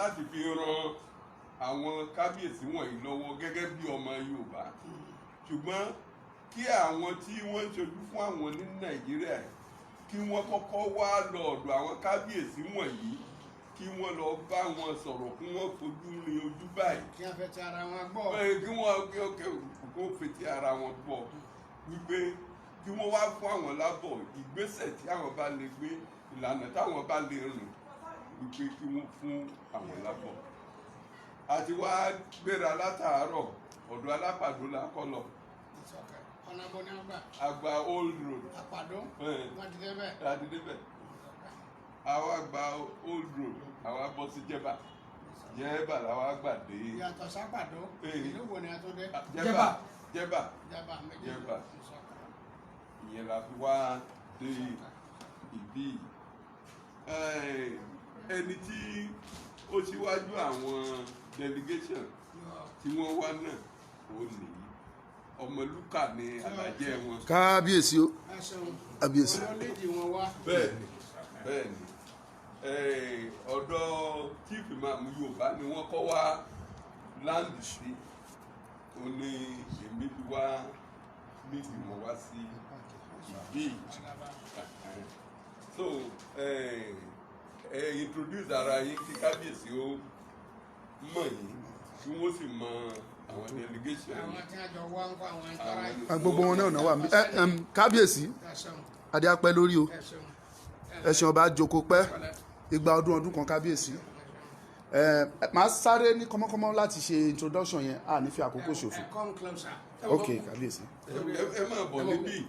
Láti fi ran àwọn kábíyèsí wọ̀nyí lọ́wọ́ gẹ́gẹ́ bí ọmọ Yorùbá, ṣùgbọ́n kí àwọn tí wọ́n ń ṣojú fún àwọn ní Nàìjíríà, kí wọ́n kọ́kọ́ wá lọ ọ̀dọ̀ àwọn kábíyèsí wọ̀nyí, kí wọ́n lọ bá wọn sọ̀rọ̀, kí wọ́n fojú rin ojú báyìí. Kí wọ́n fẹ́ ti ara wọn gbọ́. Kí wọ́n kó fetí ara wọn gbọ́ wípé kí wọ́n wá fún àwọn lábọ̀ ìgbésẹ̀ tí àwọn bá lè gbé, ìlànà táwọn bá lè rìn, wípé kí wọ́n fún àwọn lábọ̀. Àti wá gbéra látàárọ̀, ọ̀dọ̀ Alápàdó la kọ́ lọ. Ọ̀nà bọ́ ní ọgbà. Àgbà Old Road. Àpàdó. Wọ́n ti débẹ̀. Láti débẹ̀, àwa gba Old Road, àwa bọ́ sí Jẹ́bà. Jẹ́bà làwa gbà dé. Yàtọ̀ sápàdó, ìlú wo ni a tó dé? Jẹ́bà, Jẹ́bà. Jẹ́bà méjì. Jẹ́bà. Ìyẹn la fi wá dé ìbí. Ẹni tí ó síwájú àwọn delegation tí wọ́n wá náà, ó nìyí, Ọmọlúkà ní àlàjẹ wọn. Kábíyèsí o. Ẹ ṣeun. Kábíyèsí. Olólédì wọn wá. Bẹ́ẹ̀ni, ọ̀dọ̀ Chief Imam Yorùbá ni wọ́n kọ́ wá land sí. Ó ní èmi fi wá nídìí wọn wá sí ìbí. So ẹ introduce ara yín kí kábíyèsí ó mọ̀ yín, kí wọ́n sì mọ àwọn delegation Àwọn yìí. tí a jọ wá ń kọ́, àwọn ìtọ́ra yìí. Gbogbo wọn náà wà níbí. Kábíyèsí, Ẹ ṣeun. adé á pẹ́ lórí o. Ẹ ṣeun. Ẹṣin ọba jókòó pẹ́. Igba ọdún ọdún kan, kábíyèsí. Màá sáré ní kọ́mọ́kọ́mọ́ láti ṣe introduction yẹn, a ní fi àkókò ṣòfò. Ẹ come closer. Ok, kábíyèsí. Ẹ máa bọ̀ níbí,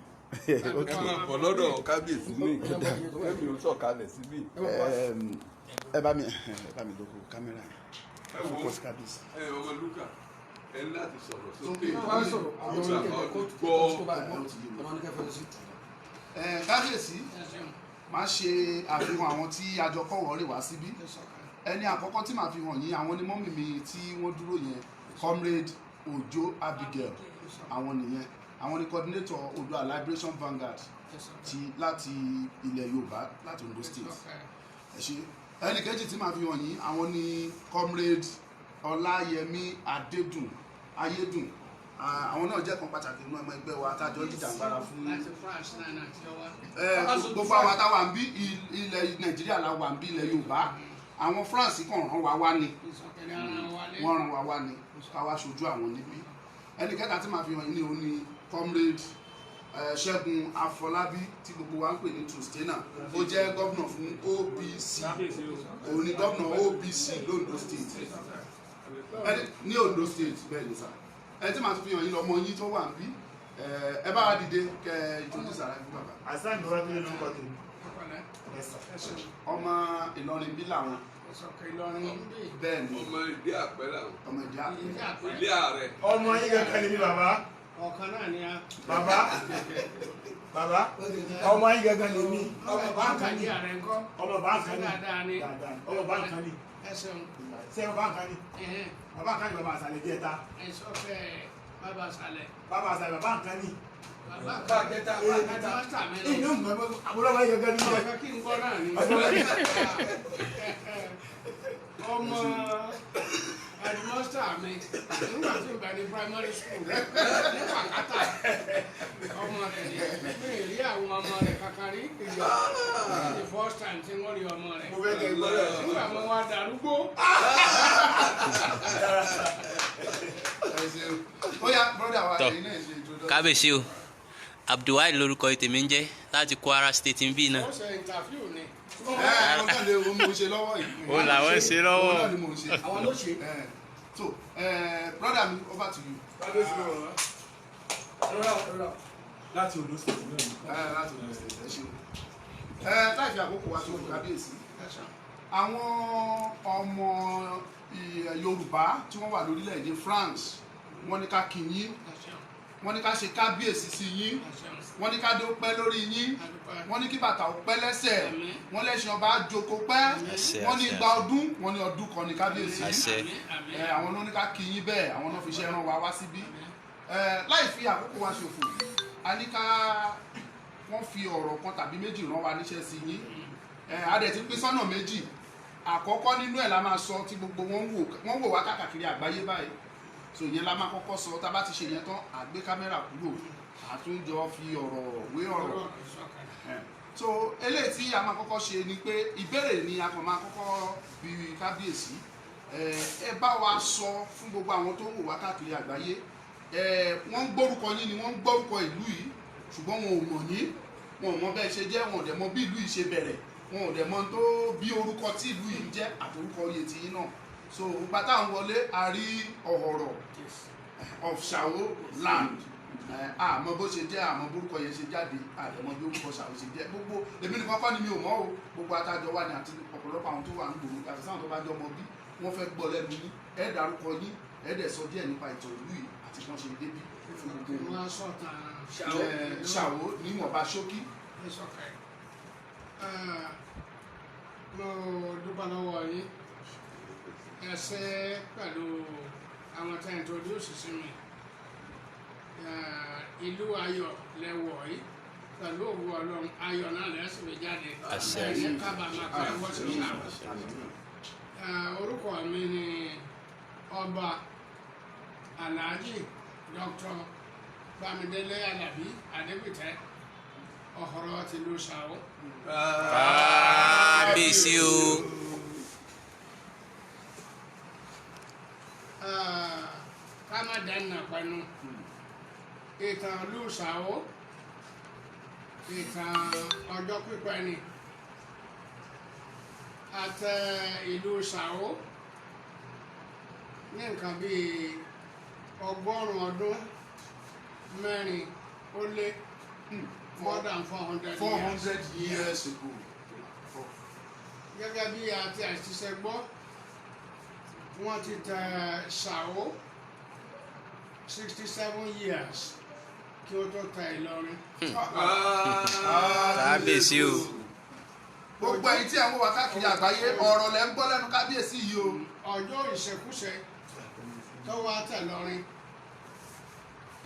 ẹ máa bọ̀ lọ́dọ̀ kábíyèsí ní ẹ̀mí ò sọ̀kalẹ̀ síbí. Ẹ bá mi dókòó kámẹ́rà yẹn. Ẹ wo. Focus, kábíyèsí. Ẹ Ọmọlúkà, ẹ ní láti sọ̀rọ̀ sókè Wọ́n sọ̀rọ̀ àwọn kí oníkẹ̀kẹ́ bàbá kóòtù gbọ́. tó bá àwọn oníkẹ̀kẹ́ fẹ́ sí. Kábíyèsí, Ẹ ṣeun. máa ṣe àfihàn àwọn tí a jọ kọ́wọ́ rè wá síbí. Ẹ sọ̀kalẹ̀. Ẹni àkọ́kọ́ tí màá fi hàn yín, àwọn ni mummy mi tí wọ́n dúró yẹn, Comrade Ojo Abigail. Àwọn nìyẹn, àwọn ni coordinator Oòduà Liberation Vanguard Ẹ sọ̀kalẹ̀. ti láti ilẹ̀ Yorùbá, láti Ondo State. Sọ̀kalẹ̀. Ẹ ṣe. Ẹnì kejì tí màá fi hàn yín, àwọn ni Comrade Ọláyẹmí Adédùn Ayédùn. Àwọn náà jẹ́ kan pàtàkì nínú ọmọ ẹgbẹ́ wa tájọ jìjàgbara fún Láti France náà àti ọwá. Gbogbo àwa táwa ń bí ilẹ̀ Nàìjíríà la wà ń bí ilẹ̀ Yorùbá. Àwọn France kàn rán wa wá ni. Ìsọ̀kẹ̀lẹ̀ ara wa lé. Wọ́n rán wa wá ni ká wá ṣojú àwọn níbí. Ẹnì kẹta tí màá fi hàn yín ní òun ni Comrade Ṣẹ́gun Afọlábí tí gbogbo wa ń pè ní Trustena. Ó jẹ́ gómìnà fún OPC, òun ni gómìnà OPC l'Ondo State. Ní Ondo State, bẹ́ẹ̀ ni sà. Ẹni tí màá tún fi hàn yín lọ́mọ yín tó wà níbí. Ẹ bá wa dìde kẹ introduce ara yín fún bàbá. Hasan Babátúndé lórúkọ tèmi. Ọ̀pẹ̀lẹ̀. Yes, sir. Ẹ ṣeun. Ọmọ Ìlọrin bí làwọn. Ìsọ̀kẹ̀ Ìlọrin ń bì. Bẹ́ẹ̀ ni. Ọmọ ìdí àpẹ́ làwọn. Ọmọ ìdí àpẹ. Ìdí àpẹ. Ilé ààrẹ. Ọmọ yín kankan ni mi, bàbá. Ọ̀kan náà ni a. Bàbá, bàbá, ọmọ yín gangan ni mi. Ọmọ bá ń kàdí ààrẹ ńkọ́? Ọmọ bá ń kan ní. Dáadáa ni. Dáadáa ni. Ọmọ bá ń kan ní. Ẹ ṣeun. Ṣé ọmọ bá ń kan ní? Ẹ̀hẹ́n. Bàbá kan ní, bàbá àṣàlẹ̀ díẹ̀ ta. Ìsọ̀kẹ̀ bàbá sàlẹ̀. Bàbá àṣàlẹ̀, bàbá ń kan ní. Bàbá kẹta bàbá kẹta mi Inú lọ. mi àbúrò ọmọ yín gangan ni mi. Ọ̀fẹ́ kí n gbọ́ náà ni. Ọmọ headmaster mi nígbà tí n bẹ ní primary school ní Pàkátà, ọmọ rẹ̀ ni mi ì rí àwọn ọmọ rẹ̀ kankan rí. The first time tí wọ́n rí ọmọ rẹ̀ Mo fẹ́ kẹ́ gbọ́. nígbà mo wá darúgbó. Ẹ ṣeun. Ó yá, brother wa. Tọ́. Ẹ̀yin náà ṣe introduction. Kábíyèsí o, Abdulwahid lórúkọ tèmi ń jẹ́, láti Kwara State ń bí náà. Ó ṣe interview ni. Ẹ ọ náà lè o mo ṣe lọ́wọ́ yìí. Ó làwọn ṣe lọ́wọ́. Òun náà ni mo ṣe. Àwọn ló ṣe. So brother mi, over to you. Kábíyèsí ló wọ̀ wá. Láti Ondo State náà ni. Láti Ondo State, ẹ ṣeun. Láì fi àkókò wa ṣòfò, kábíyèsí, àwọn ọmọ Yorùbá tí wọ́n wà lórílẹ̀‐èdè France, wọ́n ní ká kí yín, wọ́n ní ká ṣe kábíyèsí sí yín, wọ́n ní ká dé ó pẹ́ lórí yín, wọ́n ní kí bàtà ó pẹ́ lẹ́sẹ̀, wọ́n lẹ́ṣin ọba á jókòó pẹ́, Àṣẹ, wọ́n ní àṣẹ, igba ọdún, wọ́n ní ọdún kan ní kábíyèsí. Àṣẹ. Àwọn ló ní ká kí yín bẹ́ẹ̀, àwọn náà fi iṣẹ́ rán wa wá síbí. Láì fi àkókò wa ṣòfò, a ní ká wọ́n fi ọ̀rọ̀ kan tàbí méjì rán wa níṣẹ́ sí yín. A dẹ̀ ti pín sọ́nà méjì. Àkọ́kọ́ nínú ẹ̀ la máa sọ tí gbogbo wọn wò, wọ́n wò wá káàkiri àgbáyé báyìí. So ìyẹn la máa kọ́kọ́ sọ. Tá a bá ti ṣe yẹn tán, à gbé kámẹ́rà kúrò, àtúnjọ fi ọ̀rọ̀ wé ọ̀rọ̀. So eléyìí tí a máa kọ́kọ́ ṣe ni pé ìbéèrè ni a kàn máa kọ́kọ́ bi kábíyèsí. Ẹ bá wa sọ fún gbogbo àwọn tó ń wò wá káàkiri àgbáyé. Wọ́n ń gbórúkọ yín ni, wọ́n ń gbórúkọ ìlú yìí, ṣùgbọ́n wọn ò mọ̀ yín, wọn ò mọ bẹ́ẹ̀ ṣe jẹ́, wọn ò dẹ̀ mọ bí ìlú yìí ṣe bẹ̀rẹ̀, wọn ò dẹ̀ mọ tó bí orúkọ tí ìlú yìí ń jẹ́ àti orúkọ oyè tí yín náà. So ìgbà táwọn wọlé, a rí Ọ̀họ̀rọ̀ of Ṣàwó land. Àmọ́ bó ṣe jẹ́, àmọ́ borúkọ yẹn ṣe jáde, àdẹ̀mọ́ bí orúkọ Ṣàwó ṣe jẹ́. Gbogbo èmi nìkan kọ́ ni mi ò mọ̀ o, gbogbo atájọ wà ní àti ọ̀pọ̀lọpọ̀ àwọn tó wà ń gbòòrò àti sáwọn tó bá jọ mọ bí wọ́n fẹ́ gbọ́ lẹ́nu yín. Ẹ dárúkọ yín, ẹ dẹ̀ sọ díẹ̀ nípa ìtàn ìlú yìí àti bí wọ́n ṣe débí fún gbogbo Wọ́n sọ̀tàn Ṣàwó níwọ̀nba ṣókí. It's okay. Mo dúpẹ́ lọ́wọ́ yín. Ẹ ṣé pẹ̀lú àwọn tí a introduce sí mi. Ìlú ayọ̀ lẹ́wọ̀ yìí, pẹ̀lú òwú Ọlọ́run, ayọ̀ náà lẹ́sìn mi jáde. Àṣẹ. Ẹ̀yin kábàámà pé wọ́n ti ṣàwọ̀. Orúkọ mi ni Ọba Alhaji Dr. Bámidélé Àlàbí Adégbìtẹ́, Ọ̀họ̀rọ̀ tìlú Ṣàwó. Kábíyèsí o. Ká má dáná pẹnu ìtàn ìlú Ṣàwó, ìtàn ọjọ́ pípẹ́ ni. Àtẹ ìlú Ṣàwó ní nǹkan bíi 400 ọdún ó lé, more than 400 four years. hundred years ago. Gẹ́gẹ́ bí a ti àṣìṣe gbọ́, wọ́n ti tẹ Ṣàwó 67 years kí ó tó tẹ Ìlọrin. Kábíyèsí o. Gbogbo ẹ̀yin tí ẹ ń wò wá káàkiri àgbáyé, ọ̀rọ̀ lẹ ń gbọ́ lẹ́nu kábíyèsí yìí o. Ọjọ́ ìṣekúṣe tó wá tẹ̀ lọ́rin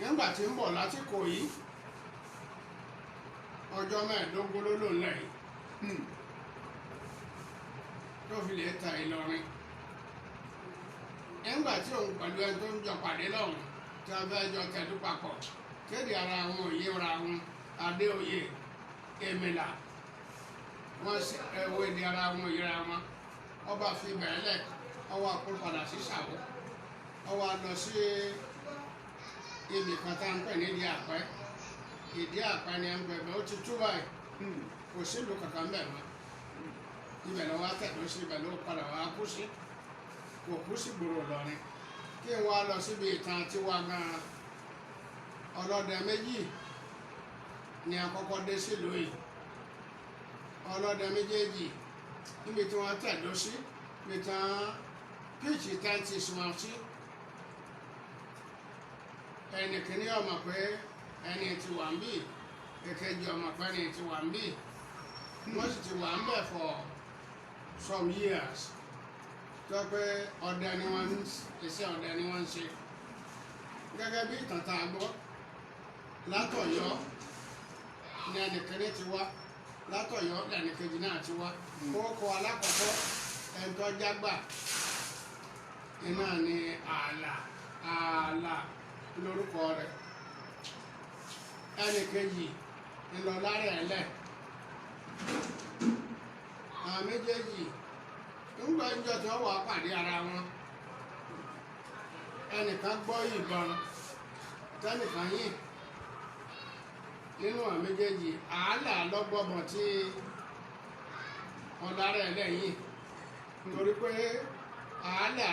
nígbà tí ń bọ̀ láti Ìkòyí, ọjọ́ 15 ló lò ńlẹ̀ yìí tó fi lè ta Ìlọrin, nígbà tí òun pẹ̀lú ẹni tó ń jọ pàdé lọ́hùn tí wọ́n fẹ́ jọ tẹ̀dú papọ̀ kéde ara wọn òye ra wọn, Adéoyè Èmìlà, wọ́n sì ẹ̀wọ̀ èdè ara wọn òye ra wọn. Ọba fi bẹ̀rẹ̀ lẹ̀, ọwọ́ àpò padà sí Ṣàwó, ọwọ́ lọ sí ibì kan tá à ń pè ní Ìdí Àpẹ́. Ìdí Àpẹ́ ni à ń pè bẹ́ẹ̀, ó ti tú báyìí, kò sílùú kankan bẹ́ẹ̀ mọ́. Ibẹ̀ ló wá tẹ̀dó sí, ibẹ̀ ló padà wá kú sí, kò kú sí gbòòrò Ìlọrin. Kí n wá lọ síbi ìtàn tiwa gan-an, ọlọ́dẹ méjì ni àkọ́kọ́ dé sílùú yìí. Ọlọ́dẹ méjèèjì, níbi tí wọ́n tẹ̀dó sí, níbi tí wọ́n pitch tent wọn sí, ẹnì kìíní ọmọ pé ẹni tí wà ń bì, èkejì ọmọ pé ẹni tí wà ń bì. Wọ́n sì ti wà ń bẹ̀ for some years, tó pé ọdẹ ni wọ́n ń iṣẹ́ ọdẹ ni wọ́n ń ṣe. Gẹ́gẹ́ bí ìtàn tá a gbọ́, látọ̀yọ́ ní ẹnì kìíní ti wá, látọ̀yọ́ lẹ́nì kejì náà ti wá. Kókó alákọ̀ọ́kọ́, ẹni tó jágbà iná ni Ààlà. Ààlà lórúkọ rẹ̀. Ẹnì kejì ńlọlárẹ̀ ẹlẹ̀. Àwọn méjèèjì ńgbà ìjọ tí wọ́n wà pàdé ara wọn, ẹnìkan gbọ́ ìbọn tẹnìkan yìn nínú àwọn méjèèjì. Ààlà lọ́gbọ́bọ̀n tí ọ̀làrẹ̀ ẹlẹ́yìn, torí pé Ààlà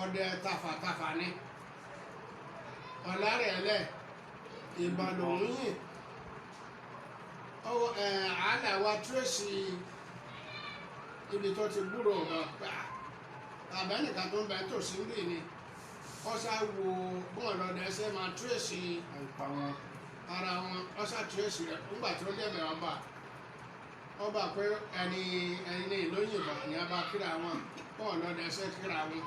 ọdẹ tafàtafà ni, ọ̀làrẹ̀ ẹlẹ́ ìbọn lòún yìn. Ààlà wa trace ibi tó ti gbúrò ọ̀bọ̀n pé àbẹ́nìkan tó ń bẹ tòsí ń bì ni. Ọ̀sà wo bọ́ọ̀lù ọdẹ ṣe máa trace Àìpa wọn. ara wọn. Ọ̀sà trace rẹ̀ nígbà tí ó débẹ̀, ọba ọba pé ẹni ẹni ní ìlú yìnbọn ní ọba kíra wọn, bọ́ọ̀lù ọdẹ ṣe kíra wọn.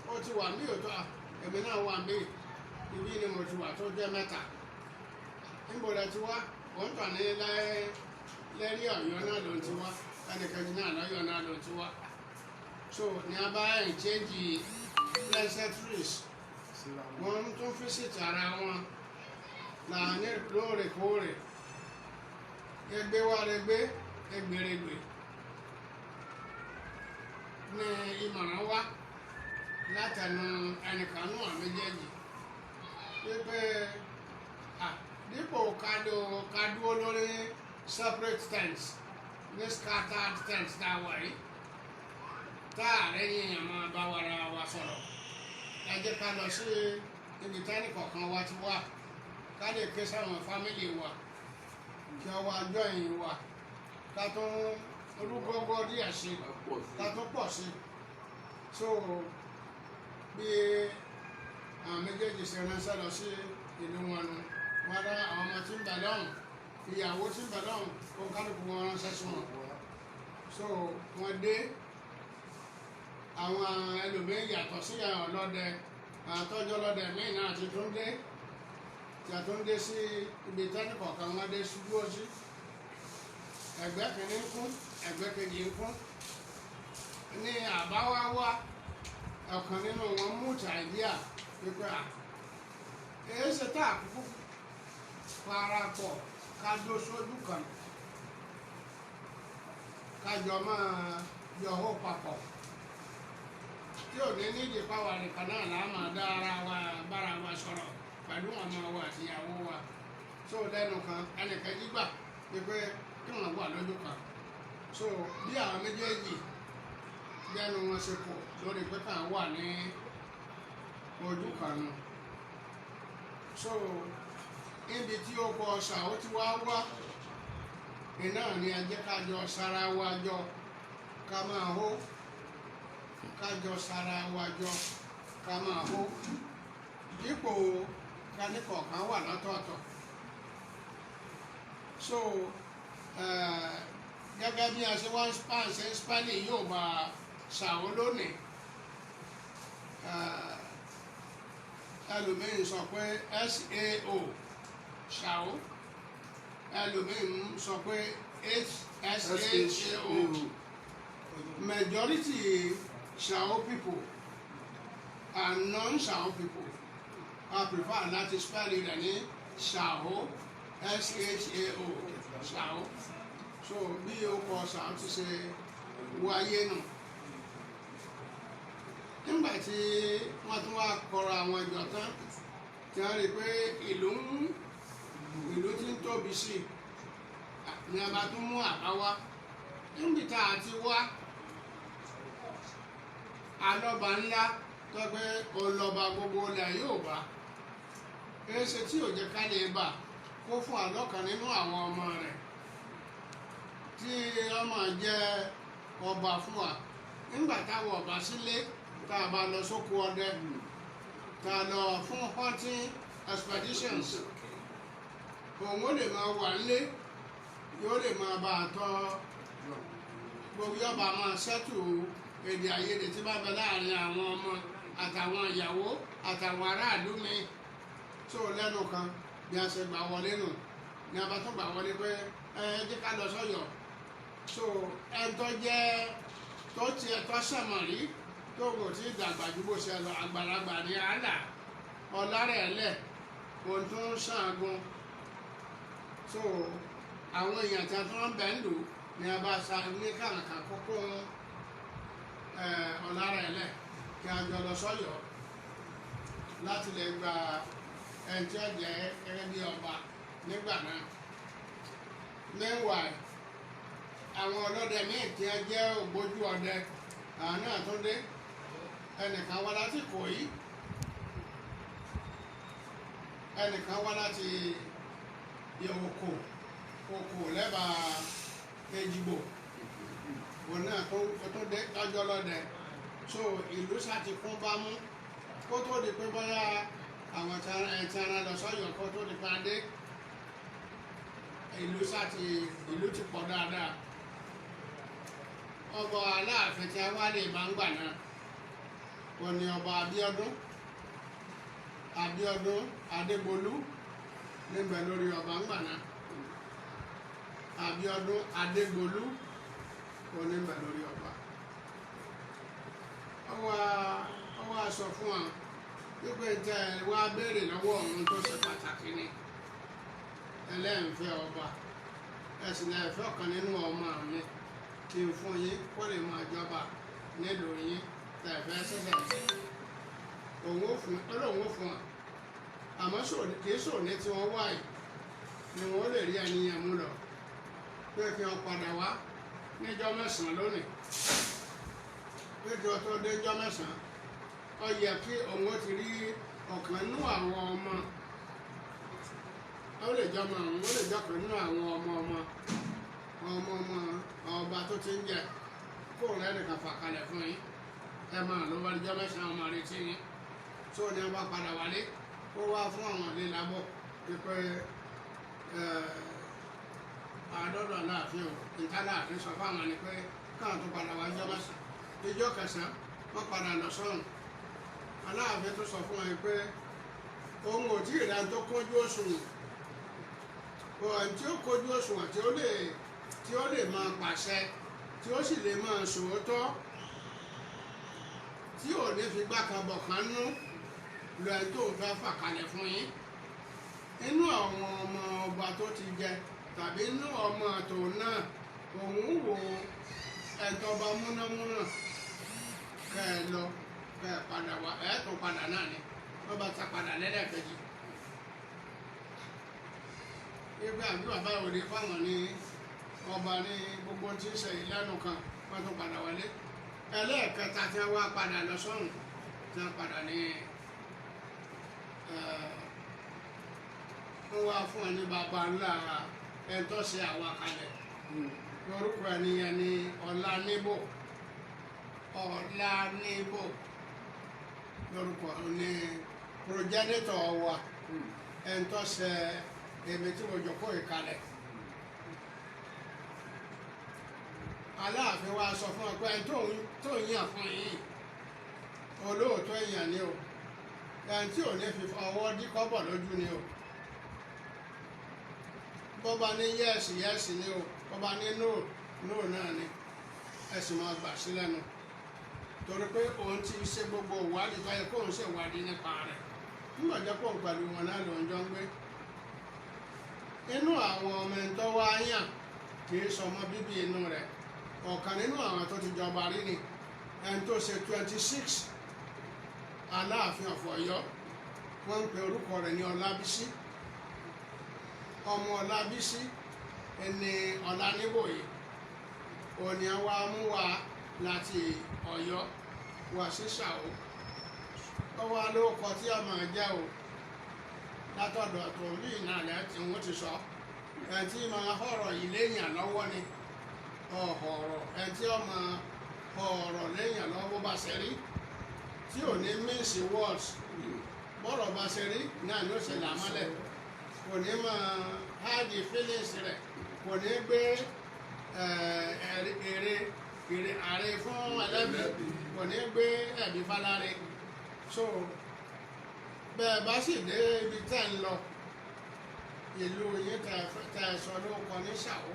Ó ti wà mí òtọ́, èmi náà wà mí, ibi ni mo ti wà tó jẹ́ mẹ́ta. Níbo lẹ ti wá? Òun tàn ní lẹ́rí Ọ̀yọ́ náà ló ti wá. Ẹnìkejì náà lọ́yọ̀ náà ló ti wá. So ní a bá exchange pleasantries, wọ́n tún visit ara wọn láàrin lóòrèkóòrè. Ẹgbẹ́ wa rẹgbẹ́ ẹgbẹ̀rẹ̀gbẹ̀ ní ìmọ̀ràn wá látẹnu ẹnìkan nù àwọn méjèèjì wípé dípò ká ká dúró lórí separate tents ní scattered tents tá a wà yìí, tá a rẹ̀ yìnyín máa bá wàrà wa sọ̀rọ̀, ẹ jẹ́ ká lọ sí ibi tẹ́nì kọ̀ọ̀kan wa ti wá, ká lè ké sáwọn family wa kí wọ́n wá join wa, ká tún rúgọ́gọ́ díẹ̀ sí, ká tún pọ̀ sí. So bí àwọn méjèèjì ṣe ránṣẹ́ lọ sí ìlú wọn nu, wọn rán àwọn ọmọ tí ń bẹ lọ́hùn, ìyàwó tí ń bẹ lọ́hùn, kó kálukú wọn ránṣẹ́ sí wọn. So wọ́n dé. Àwọn ẹlòmíín yàtọ̀ sí àwọn ọlọ́dẹ, àtọ́jú ọlọ́dẹ míì náà ti tún dé, tí a tún dé sí ibi tẹ́nì kọ̀ọ̀kan wọn dé sí dúró sí. Ẹgbẹ́ kìíní ń kún, ẹgbẹ́ kejì ń kún. Ní àbáwá wá, ọ̀kan nínú wọn mú idea pípẹ́ à èyí ṣe tá àkókò parapọ̀ ká dó sójú kan, ká jọ máa yọ̀hó papọ̀, tí ò ní nídìí pàwọ́ nìkan náà là á máa dá ara wa bára wa sọ̀rọ̀ pẹ̀lú ọmọ wa àti ìyàwó wa. So lẹ́nu kan, ẹnìkan jígbà pípé kí wọ́n wà lójú kan. So bí àwọn méjèèjì lẹ́nu wọn ṣe kò lórí pé kàn wà ní ojú kan nù. So níbi tí ó kọ ṣàó tí wá wá iná ni ẹ jẹ́ ká jọ sara wa jọ, ká máa hó, ká jọ sara wa jọ, ká máa hó, dípò ká ní kọ̀ọ̀kan wà lọ́tọ̀ọ̀tọ̀. So gẹ́gẹ́ bí a ṣe wá ń ṣe ń spelling yóò bá ṣàó lónìí, ẹlòmíín sọ pé SAO ṣàó, ẹlòmíín sọ pé HSAO. Majority Shao people and non-Shao people, I prefer láti spell rẹ̀ ní Shao, SHAO, Shao. So bí o kọ Shao ti ṣe wáyé nù. Nígbà tí wọ́n tún wá kọra àwọn ìjọ tán, tí wọ́n rí i pé ìlú ti ń tóbi sí i, ní a bá tún mú àbá wá níbi tá a ti wá alọ́ba ńlá tó pé ọlọ́ba gbogbo ilẹ̀ yóò bá èsì tí ò jẹ́ ká lè bà kó fún àlọ́kan nínú àwọn ọmọ rẹ̀ tí ọmọ jẹ́ ọba fún wa nígbà táwọn ọba sílé, tá a bá lọ sóko ọdẹ, tá a lọ fún hunting expeditions, òun ó lè máa wà nílé, yóò lè máa bá a tọ́ gbogbo, yọba máa ṣẹ́tù èdè àìyedè tí bá bẹ láàrin àwọn ọmọ àtàwọn ìyàwó àtàwọn aráàlú mi. Tó lẹ́nu kan, bí a ṣe gbà wọlé nù ní a bá tún gbà wọlé pé ẹ jẹ́ ká lọ sọ́yọ̀. So ẹ tó jẹ́ tó tiẹ̀ tó sẹ̀mọ̀ rí, tó kò tí ì dàgbà ju bó ṣe lọ, àgbàlagbà ní àlà ọ̀làrẹ̀ òun tó ń ṣàgùn. So àwọn èèyàn tí a tún ń bẹ̀ ń lò ní a bá sa ní kàǹkà kókó ọ̀làrẹ̀ kí a jọ lọ sọ́yọ̀ láti lè gba ẹni tí ó jẹ́ gẹ́gẹ́ bí ọba nígbà náà. Meanwhile, àwọn ọlọ́dẹ míì tí wọ́n jẹ́ ògbójú ọdẹ, àwọn náà tún dé. Ẹnìkan wá láti Ìkòyí, ẹnìkan wá láti Òkò, Òkò lẹ́bàá Èjìgbò, òun náà tó dé tọ́jọ́ lọ́dẹ. So ìlú ṣàtìkún bá mú kó tó di pé bóyá àwọn tí ara lọ sọ́yọ̀, kó tó di pé adé ìlú ṣàti ìlú ti pọ̀ dáadáa. Ọba Aláàfin tí a wá lè máa ń gbà náà kò ní ọba Abíọ́dún, Abíọ́dún Adébolú níbẹ̀ lórí ọba ń gbà náà, Abíọ́dún Adébolú. Onímbẹ̀ lórí ọba. Ọwọ́ aṣọ fún wa wípé tẹ ẹ wá béèrè lọ́wọ́ òun tó ṣe pàtàkì ni ẹlẹ́ǹfẹ́ ọba, ẹ̀sìn ẹ̀fẹ́ ọ̀kan nínú ọmọ mi kí n fún yín kó lè máa jọba nílùú yín tẹ̀fẹ́ ṣẹ̀ṣẹ̀ ṣe. Òun ó fún, ọlọ́run ó fún wa, àmọ́ kì í sòní tí wọ́n wá yìí ni wọ́n lè rí ẹni yẹn mú lọ, pé kí wọ́n padà wá níjọ́ 9 lónìí, pé kí wọ́n tó dé níjọ́ 9, ó yẹ kí òun ó ti rí ọ̀kan nínú àwọn ọmọ, ó lè jọmọ òun, ó lè jọkàn nínú àwọn ọmọ ọmọ ọmọ ọmọ ọba tó ti ń jẹ, kó rẹ nìkan fà kalẹ̀ fún yín, ẹ máa lọ wá níjọ́ 9, ọmọ retí yín. Tó ní ọba padà wálé, kó wá fún àwọn ilé lábọ̀ pípẹ́ àádọ́dọ̀ Aláàfin o, nǹkan Aláàfin sọ fáwọn ni pé káwọn tó padà wá níjọ́ 9. Ìjọ́ kẹsàn-án wọ́n padà lọ sọ́run. Aláàfin tó sọ fún wọn pé òun ò tí ì ra tó kójú òṣùwọ̀n, òun tí ó kójú òṣùwọ̀n tí ó lè máa pàṣẹ, tí ó sì lè máa sòótọ́, tí ò ní fi gbá kan bọ̀ kan nú lọ, ẹni tó ń fẹ́ fà kalẹ̀ fún yín inú àwọn ọmọ ọba tó ti jẹ tàbí inú ọmọ tòun náà, òun wò ẹ̀tọ́ ọba múnámúná kẹ́ ẹ lọ, kẹ́ ẹ padà wá, ẹ̀ tó padà náà ni wọ́n bá ta padà lẹ́lẹ́kejì. Nígbà bí bàbá òde fáwọn ní ọba ní gbogbo tí ń ṣe ìlànà kan, wọ́n tó padà wálé. Ẹlẹ́ẹ̀kẹta tí wọ́n wá padà lọ sọ́run, tí wọ́n padà ní wọ́n wá fún ẹ ní baba ńlá ẹ̀ tó ṣe àwa kalẹ̀. Lórúkọ ẹni yẹn ní Ọláníbò, Ọláníbò lórúkọ ní progenitor wa, ẹ̀ tó ṣe èmi tí mo jókòó ìkalẹ̀. Aláàfin wa sọ fún ọ pé ẹni tó ń yàn fún yín, olóòótọ́ èèyàn ni o, ẹni tí ò ní fi ọwọ́ dí kọ́bọ̀ lójú ni o. Bọ́ba ní yes, yes ni o, bọ́ba ní no, no náà ni, ẹ sì máa gbà sí lẹ́nu, torí pé òun ti ṣe gbogbo ìwádìí tó yẹ kóun ṣe ìwádìí nípa rẹ̀ nígbà jẹ́ kóun pẹ̀lú wọn náà lòun jọ ń gbé. Inú àwọn ọmọ ẹni tó wá yàn kì í sọmọ bíbí inú rẹ̀, ọ̀kan nínú àwọn tó ti jọba rí ni, ẹni tó ṣe 26 Aláàfin of Ọ̀yọ́. Wọ́n ń pe orúkọ rẹ̀ ní Ọlábísí, ọmọ Ọlábísí ẹni Ọláníbòye. Òní wa mú wa láti Ọ̀yọ́ wá sí Ṣàó, ó wá lóko tí ọmọ jẹ́ o látọ̀dọ̀ tó ń bí ìnàlẹ́ tí wọ́n ti sọ ẹ̀ tí máa ọ̀rọ̀ yìí léèyàn lọ́wọ́ ni ọ̀rọ̀ ẹ̀ tí ó máa ọ̀rọ̀ léèyàn lọ́wọ́ bó bá ṣe rí, tí ò ní mince words, bọ́rọ̀ bá ṣe rí náà ló ṣe làmọ́lẹ̀, kò ní máa hide feelings rẹ̀, kò ní gbé èrè èrè ààrẹ fún ẹlẹ́bi, kò ní gbé ẹ̀bí fáláre. So bẹ́ẹ̀ bá sì dé ibi tẹ́ ń lọ, ìlú yín tẹ́ ẹ sọ lórúkọ ní Ṣàó,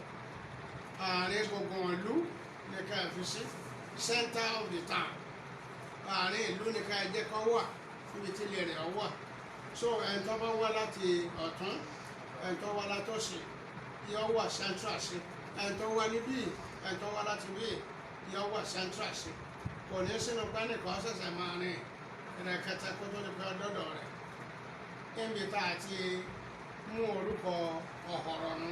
àárín gbùngbùn ìlú ní ká ẹ fi sí, center of the town, àárín ìlú ní ká ẹ jẹ́ kó wà níbi tí ilé rẹ̀ wà. So ẹni tó bá wá láti ọ̀tún, ẹni tó wá látòsì, yóò wà central sí. Ẹni tó wá níbí, ẹni tó wá láti bí, yóò wà central sí. Kò ní sínú pẹ́ẹ́nìkan ṣẹ̀ṣẹ̀ máa rìn rẹ̀kẹ̀tẹ̀ kó tó di pé ọdọ́dọ̀ rẹ̀. Níbi tá a ti mú orúkọ Ọ̀họ̀rọ̀ nu,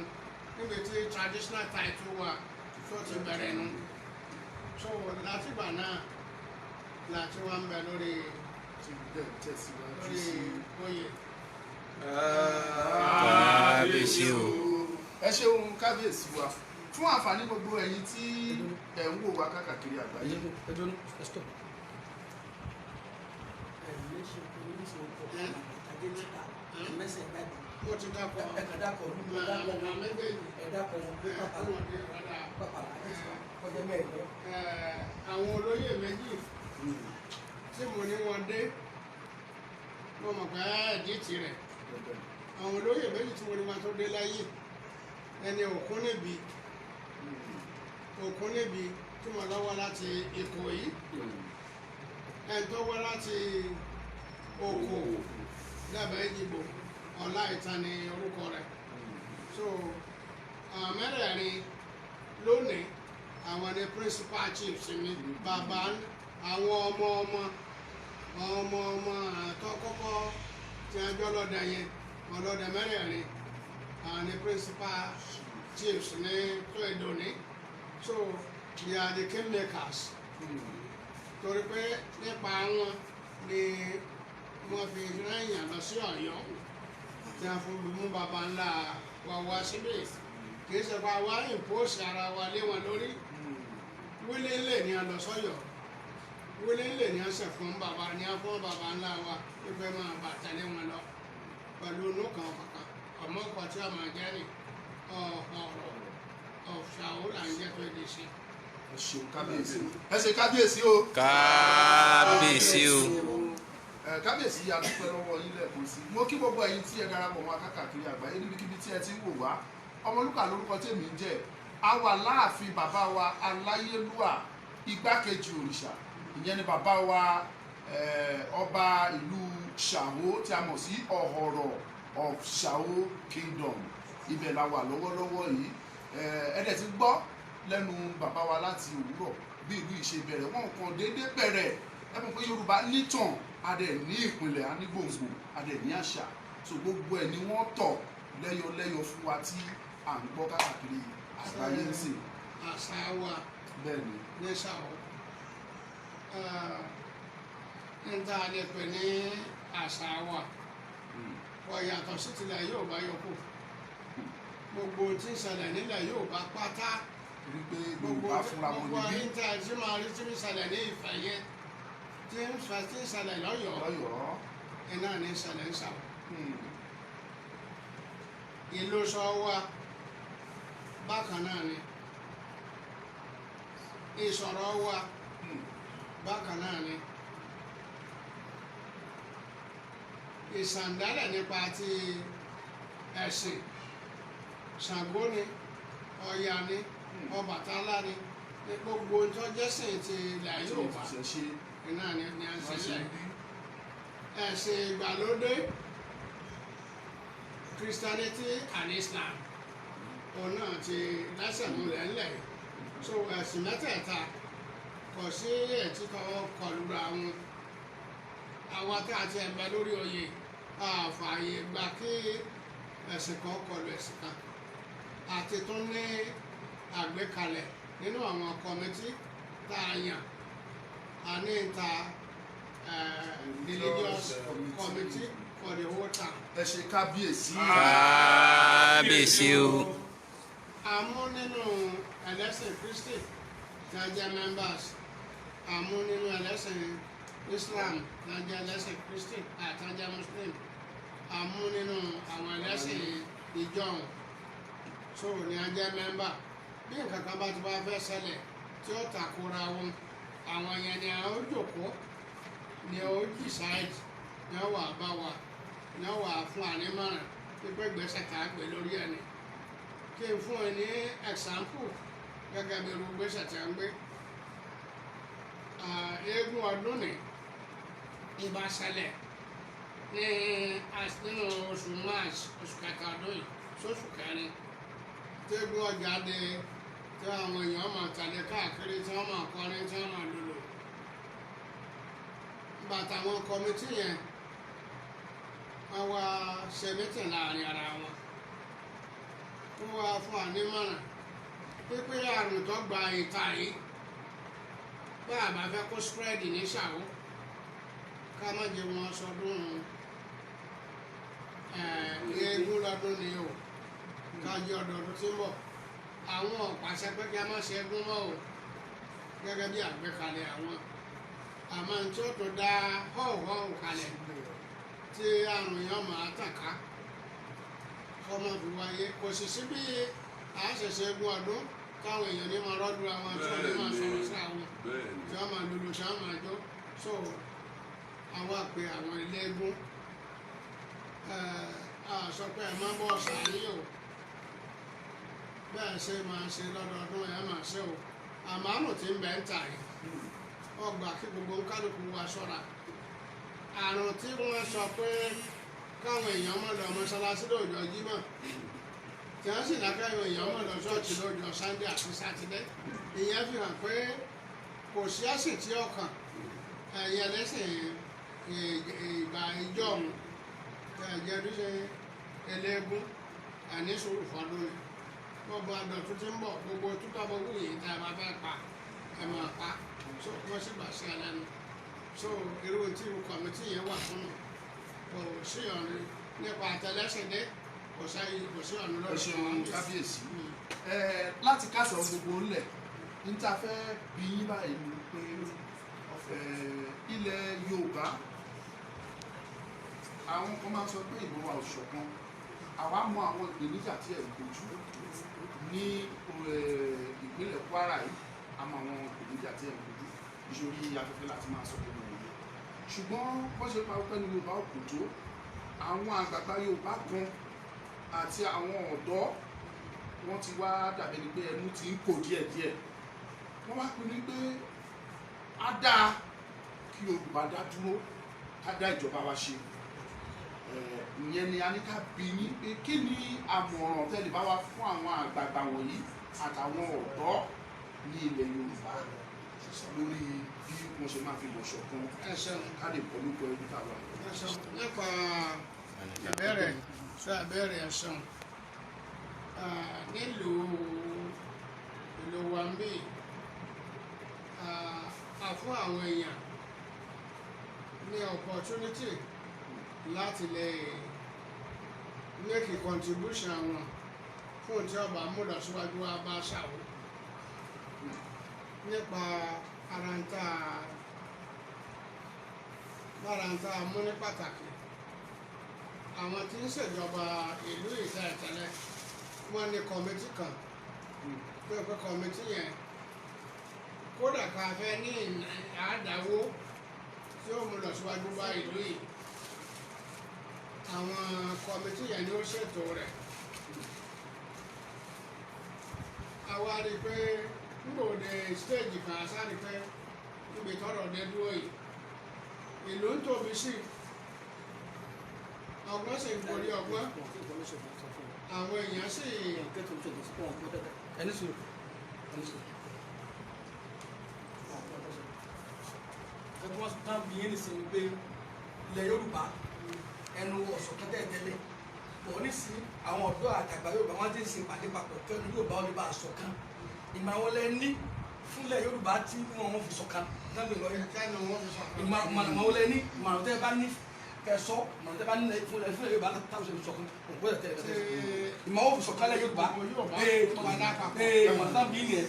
níbi tí traditional title wa tó ti bẹ̀rẹ̀ nu. So látìgbà náà láti wá ń bẹ lórí Ti bẹ́ẹ̀ tẹ̀síwájú lórí sí. oyè. Kábíyèsí o. Ẹ ṣeun, kábíyèsí wa. Fún àǹfààní gbogbo ẹ̀yin tí ẹ̀ ń wò wá káàkiri àgbáyé. Ẹjọ́ ní ẹ stop. Ó ti dákọ̀ Ẹ̀ka dákọ̀ ọdún, ẹ̀dákọ̀ àwọn méjèèjì. Ẹ̀dákọ̀ wọn pé pàpàlà pàpàlà kọjá mẹ́rin lọ. Àwọn olóyè méjì tí mo ní wọn dé, mo mọ̀ pé ẹ̀ẹ́dì tirẹ̀. Àwọn olóyè méjì tí mo ní wọn tó dé láyé, ẹni òkun níbi Òkúnníbi tí mo lọ́wọ́ láti Ìkòyí, ẹni tó wá láti Oko lẹ́bàá Èjìgbò, Ọláìtàn ni orúkọ rẹ̀. So àwọn mẹ́rẹ̀ẹ̀rin lónìí, àwọn ni principal chiefs mi. Bàbá, àwọn ọmọ ọmọ ọmọ ọmọ àtọkọ́kọ́ tí a jọ lọ́dẹ yẹn, ọlọ́dẹ mẹ́rẹ̀ẹ̀rin, àwọn ni principal chiefs ní tó ìdòní. So they are the kingmakers, torí pé nípa wọn ni wọ́n fi rán èèyàn lọ sí Ọ̀yọ́ tí a fún mú baba ńlá wa wá síbí. Kì í ṣe pa wá impose ara wa lé wọn lórí. Wílé lè ní a lọ sọ́yọ́, wílé lè ní a ṣe fún baba ní a fún baba ńlá wa wípé máa bà tẹ̀lé wọn lọ pẹ̀lú inú kan kankan. Ọmọ ọkọ̀ tí a máa jẹ́ ni ọ̀rọ̀ ọ̀ṣàwó là ń jẹ́ tó di sí. Ẹ ṣeun kábíyèsí, ẹ ṣe kábíyèsí o. Kábíyèsí o. Ẹ kábíyèsí, a dúpẹ́ lọ́wọ́ yín lẹ́ẹ̀kan sí. Mo kí gbogbo ẹ̀yin tí ẹ darapọ̀ mọ́ akákàkiri àgbáyé, níbikíbi tí ẹ ti ń wò wá. Ọmọlúkà lórúkọ tèmi ń jẹ́. A wà láàfin bàbá wa aláyélúwà, igbákejì òrìṣà, ìyẹn ni bàbá wa ọba ìlú Ṣàwó tí a mọ̀ sí Ọ̀họ̀rọ̀ of Ṣàwó Kingdom. Ibẹ̀ la wà lọ́wọ́lọ́wọ́ yìí. Ẹ dẹ̀ ti gbọ́ lẹ́nu bàbá wa láti òwúrọ̀ bí ìlú yìí ṣe bẹ̀rẹ̀. Wọn kàn déédéé bẹ̀rẹ̀. Ẹ mọ̀ pé Yorùbá nítàn, a dẹ̀ ní ìpìlẹ̀, a ní gbòǹgbò, a dẹ̀ ní àṣà. So gbogbo ẹ̀ ni wọ́n tọ̀ lẹ́yọlẹ́yọ fún wa tí à ń gbọ́ káàkiri àgbáyé ń sìn. Àṣà wa Bẹ́ẹ̀ ni. ní Ṣàwó, ń tá a lè pè ní àṣà wa kò yàtọ̀ sí tilẹ̀ Yorùbá yòókù. Gbogbo tí ń ṣẹlẹ̀ nílẹ̀ Yorùbá pátá, Rí pé gbogbo Yorùbá fúnra wọn gbogbo níbí ní tí a ti máa rí tí ń ṣẹlẹ̀ ní Ifẹ̀ yẹn, tí ń ṣẹlẹ̀ lọ́yọ̀ọ́, Lọ́yọ̀ọ́. iná ní ṣẹlẹ̀ ń Ṣàwó. Ìlú sọ wa bákan náà ni ìsọ̀rọ̀ wa, bákan náà ni ìsàndálẹ̀ nípa ti ẹ̀sìn. Ṣàngó ni, Ọya ni, Ọbàtálá ni, ní gbogbo tó jẹ́sìn ti ilẹ̀ Tí Yorùbá, wọ́n ti ṣe iná ni a ń wọ́n ṣe ṣe lẹ̀ bí. Ẹ̀sìn ìgbàlódé, Christianity and Islam, òun náà ti lẹ́sẹ̀ múlẹ̀ ńlẹ̀ yìí. So ẹ̀sìn mẹ́tẹ̀ẹ̀ta, kò sí ẹ̀tí tọwọ́ kọlura wọn. Àwa tá a ti ẹ̀ bẹ lórí oyè, àfààyè gbà kí ẹ̀sìn kan kọlu ẹ̀sìn kan. Àti tún ní àgbékalẹ̀ nínú àwọn committee tá a yàn, a ní ta religious committee for the whole town. Ẹ ṣe kábíyèsí. Kábíyèsí o. A mú nínú ẹlẹ́sìn Kristi tí a jẹ́ members, a mú nínú ẹlẹ́sìn Islam tí a jẹ́ ẹlẹ́sìn Kristi àti a jẹ́ Muslim, a mú nínú àwọn ẹlẹ́sìn ìjọhún, so ní a jẹ́ member. Bí nǹkan kan bá ti bá fẹ́ ṣẹlẹ̀ tí ó takora wọn, àwọn yẹn ni a ó jókòó, ni ó decide, ni ó wà bá wa, ni ó wà fún ànímọ̀ràn pípẹ́ gbèsè tá a gbé lórí ẹni. Kí n fún ẹ ní example gẹ́gẹ́ bí irú gbèsè tí a ń gbé. Eégún ọdún ní ìbá ṣẹlẹ̀ ní nínú oṣù March, oṣù kẹta ọdún yìí sóṣù kẹrin, tí eégún ọjà dé, tí àwọn èèyàn máa tẹ̀lé káàkiri, tí wọ́n máa kọrin, tí wọ́n máa lùlù. Bàtà àwọn committee yẹn, wọ́n wá ṣe meeting láàrin ara wọn, wọ́n wá fún wa nímọ̀ràn pípé àrùn tó gba ìta yìí, bá a bá fẹ́ kó spread ní Ṣàwó, ká má jẹ́ wọn sọdún eégún lọ́dún ni o, ká jẹ́ ọdọọdún tí ń bọ̀. Àwọn ọ̀pàṣẹ pé kí a má ṣe eégún mọ́ o, gẹ́gẹ́ bí àgbékalẹ̀ àwọn. Àmọ́ tí ó tó dá họ́ọ̀họ́ọ̀ kalẹ̀ tí àrùn yẹn máa tàn ká kọ́ máa fi wáyé, kò sì sí bí a ṣẹ̀ṣẹ̀ eégún ọdún táwọn èèyàn ní máa rọ́dún àwọn tí wọ́n ní máa sọ̀rọ̀ sí àwọn tí wọ́n máa lulu, tí wọ́n máa jó. So àwa pe àwọn eléégún, a sọ pé ẹ má bọ́ sàáyé o, bẹ́ẹ̀ ṣe máa ṣe lọ́dọọdún, ẹ máa ṣe o. Àmọ́ àrùn tí ń bẹ ń tà yìí, ọgbà kí gbogbo kálukú wa ṣọ́ra. Àrùn tí wọ́n sọ pé káwọn èèyàn má lọ mọ́ṣáláṣí lóòjọ́ Jímọ̀, tí wọ́n sì ní káwọn èèyàn má lọ ṣọ́ọ̀ṣì lóòjọ́ Sunday àti Sátidé, ìyẹn fi hàn pé kò sí ẹ̀sìn tí ọkàn ẹ̀yẹ lẹ́sìn ìgbà ìjọ ọ̀hún ẹ̀jẹ̀ tó ṣe eléégún ẹ̀ní sùúrù fọdún ni. Gbogbo àdọ̀tún tí ń bọ̀, gbogbo tútọ́ gbogbo yìí tá a bá fẹ́ pa, ẹ̀ máa pa. So wọ́n sì gbà sí ẹ lẹ́nu. So irú tí irú committee yẹn wà fún mi, kò sí ọ̀nà nípa àtẹlẹsẹ̀dé, kò sáyé, kò sí ọ̀nà Ẹ lọ́dọ̀. ṣeun, kábíyèsí. Ẹ láti kásọ̀ gbogbo ńlẹ̀ ní tá a fẹ́ bí yín báyìí ni pé ilẹ̀ Yorùbá, àwọn kan máa ń sọ pé ìmọ̀ wa ò ṣọ̀kan. Àwa mọ àwọn ìpèníjà tí ẹ̀ ń kojú ní ìpínlẹ̀ Kwara yìí. A mọ àwọn ìpèníjà tí ẹ̀ ń kojú ìṣòrí afẹ́fẹ́ láti máa sọ gbogbo wọ̀nyí, ṣùgbọ́n wọ́n ṣe pa ọpẹ́ ní Yorùbá ò kò tó. Àwọn àgbààgbà Yorùbá kan àti àwọn ọ̀dọ́, wọ́n ti wá dàbí ẹni pé ẹnu ti ń kò díẹ̀díẹ̀. Wọ́n wá pinnu pé á dáa kí Yorùbá dá dúró, ká dá ìjọba wa ṣe. Ìyẹn ni a ní ká bi yín pé kí ni àmọ̀ràn tẹ́lẹ̀ bá wa fún àwọn àgbààgbà wọ̀nyí àtàwọn ọ̀dọ́ ní ilẹ̀ Yorùbá lórí bí wọ́n ṣe máa fi mọ̀ ṣọ̀kan, Ẹ ṣeun. ká lè bọ́ lóko ẹbí táwa. Ẹ ṣeun. Nípa ìbéèrè sọ ìbéèrè, ẹ ṣeun. Nílùú ìlú wa ń bí, a fún àwọn èèyàn ní opportunity láti lè make a contribution wọn fún tí ọba mú lọ síwájú wa bá ṣàwó nípa ara ń tá lára ń tá mú ní pàtàkì. Àwọn tí ń ṣèjọba ìlú ìta ìtẹ́lẹ̀, wọ́n ní committee kan tó yẹ pé committee yẹn, kódà ká fẹ́ ní àádáwó tí ó mú lọ síwájú bá ìlú yìí, àwọn committee yẹn ni ó ṣètò rẹ̀. Àwa rí i pé nígbòde stage kan a sáré pé níbi tọ́rọ̀ dé dúró yìí, ìlú ń tóbi sí i, ọgbọ́n sì ń borí ọgbọ́n, àwọn èèyàn sì Ẹni sùúrù, ẹni sùúrù. Ẹgbẹ́ wọn tán bí yín nìsín pé ilẹ̀ Yorùbá ẹnu ọ̀sọ̀ kan tẹ̀ tẹ́lẹ̀ bọ̀ nísìn, àwọn ọ̀dọ́ àtàgbà Yorùbá, wọ́n ti ń ṣe ìpàdé papọ̀ kẹ́nu Yorùbá ó lè bá a ṣọ̀kan. Ìmọ̀ àwọn lẹ ní fúnlẹ̀ Yorùbá tí wọ́n fi ṣọ̀kan náà lè lọ yìí? Kẹ́nu wọn fi sọ̀kan. Ìmọ̀ràn wo lẹ ní? Ìmọ̀ràn tẹ́ bá ní kẹsọ́, ìmọ̀ràn tẹ́ bá ní fúnlẹ̀ Yorùbá táwọn ṣe fi ṣọ̀kan òkú ẹ̀ tẹ́lẹ̀ tẹ́lẹ̀, ìmọ̀ wọn fi ṣọ̀kan lẹ̀ Yorùbá. Gbogbo Yorùbá Ee. tó wà lápapọ̀. Ee, ìmọ̀ràn tán bí nìyẹn.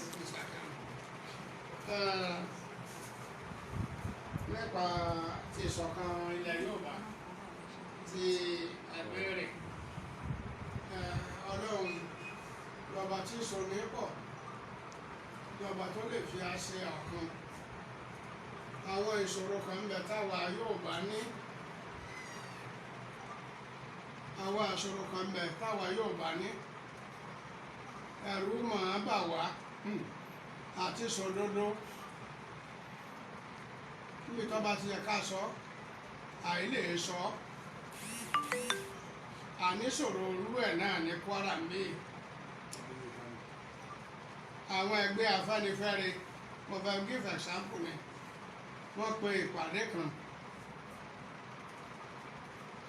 Nípa ti ìṣọ̀kan ilẹ̀ Yorùbá ti ẹ̀bẹ̀rẹ̀, Ọlọ́run lọ́ba tí so ní pọ̀, lọ́ba tó lè fi á ṣe ọ̀kan. Àwọn ìṣòro kan ń bẹ táwa Yorùbá ní, àwọn ìṣòro kan ń bẹ táwa Yorùbá ní. Ẹ̀rù máa bà wá àti sòdodo níbi tó bá ti yẹ ká sọ, àìlè sọ. Àníṣòro olú ẹ̀ náà ní Kwara ń bí. Àwọn ẹgbẹ́ Afẹ́nifẹ́re, mo fẹ́ give example ni, wọ́n pe ìpàdé kan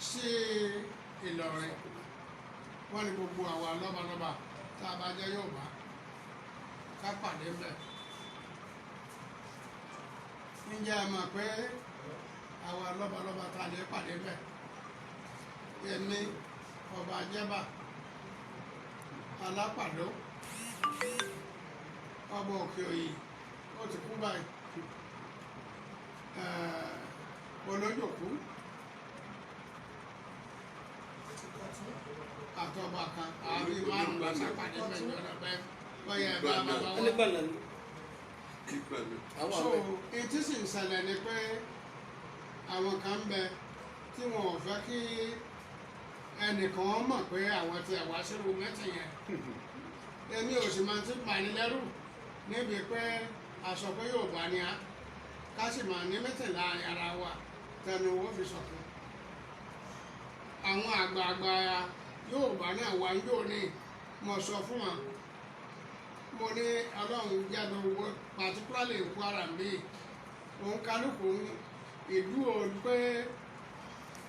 sí Ìlọrin. Wọ́n ní gbogbo àwa lọ́balọ́ba tá a bá jẹ́ Yorùbá ká pàdé ńbẹ̀. Ǹjẹ́ ẹ mọ̀ pé àwa lọ́balọ́ba tá a lè pàdé ńbẹ̀, èmi ọba Jẹ́bà, Alápàdó, ọba Òkè Òyì, ó ti kú báyìí, Olójòkú àtọba kan, àbí márùn lọ sápàdé ńbẹ̀ jọ̀dọ̀ bẹ́ẹ̀ bọ́yá ẹ bá bàbá wọn. Ẹni gbọ̀nà ni Ìgbàlẹ̀. àwọn So àwẹ̀. etí sì ń ṣẹlẹ̀ ni pé àwọn kan ń bẹ tí wọn ò fẹ́ kí ẹnìkan mọ̀ pé àwọn ti ẹ̀wá sírú mẹ́tì yẹn. Èmi ò sì máa ti bà ní lẹ́rù. Níbi pé a sọ pé Yorùbá ni a ká sì máa ní mẹ́tẹ̀ láàrin ara wa tẹnu owó fi ṣọ̀kan. Àwọn àgbààgbà Yorùbá náà wà ń jò ní mo sọ fún wa, mo ní Ọlọ́run jáde owó, particularly Kwara ń bí òun kálukú ìlú o pé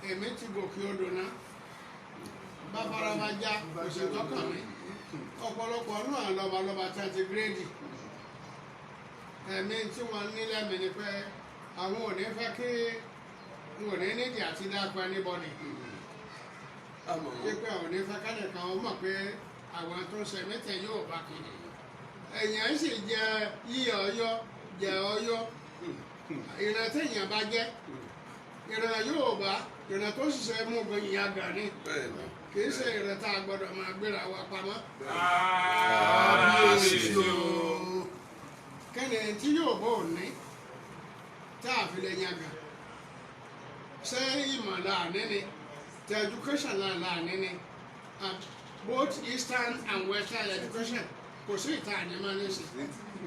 èmi ti gòkè odò náà bàbára bá já, kò sì tọ́kàn mi. Ọ̀pọ̀lọpọ̀ náà lọ́balọ́ba tí a ti grade ẹ̀mí tí wọ́n ní lẹ́mìí ni pé àwọn ò ní fẹ́ kí n ò ní nídìí àti dákọ̀ anybody. Àmọ́ pé àwọn ò ní fẹ́ kánìkan ó mọ̀ pé àwọn tó ń ṣe mẹ́tẹ̀ yóò bá kiri èèyàn sì jẹ yíyọ ọyọ jẹ ọyọ. Ìran téèyàn bá jẹ ìran yóò bá ìran tó ṣiṣẹ́ mú gbìyànjú gàn ni. Bẹ́ẹ̀ ni. Kì í ṣe ìran tá a gbọ́dọ̀ máa gbéra wa pamọ́. Kábíyèsí o. Kẹ́ni tí yóò bọ̀ ní tá a fi lè yangàn? Ṣé ìmọ̀ láàní ni the education náà láàní ni, both eastern and western education, kò sí ìta ànímọ́ nísìn.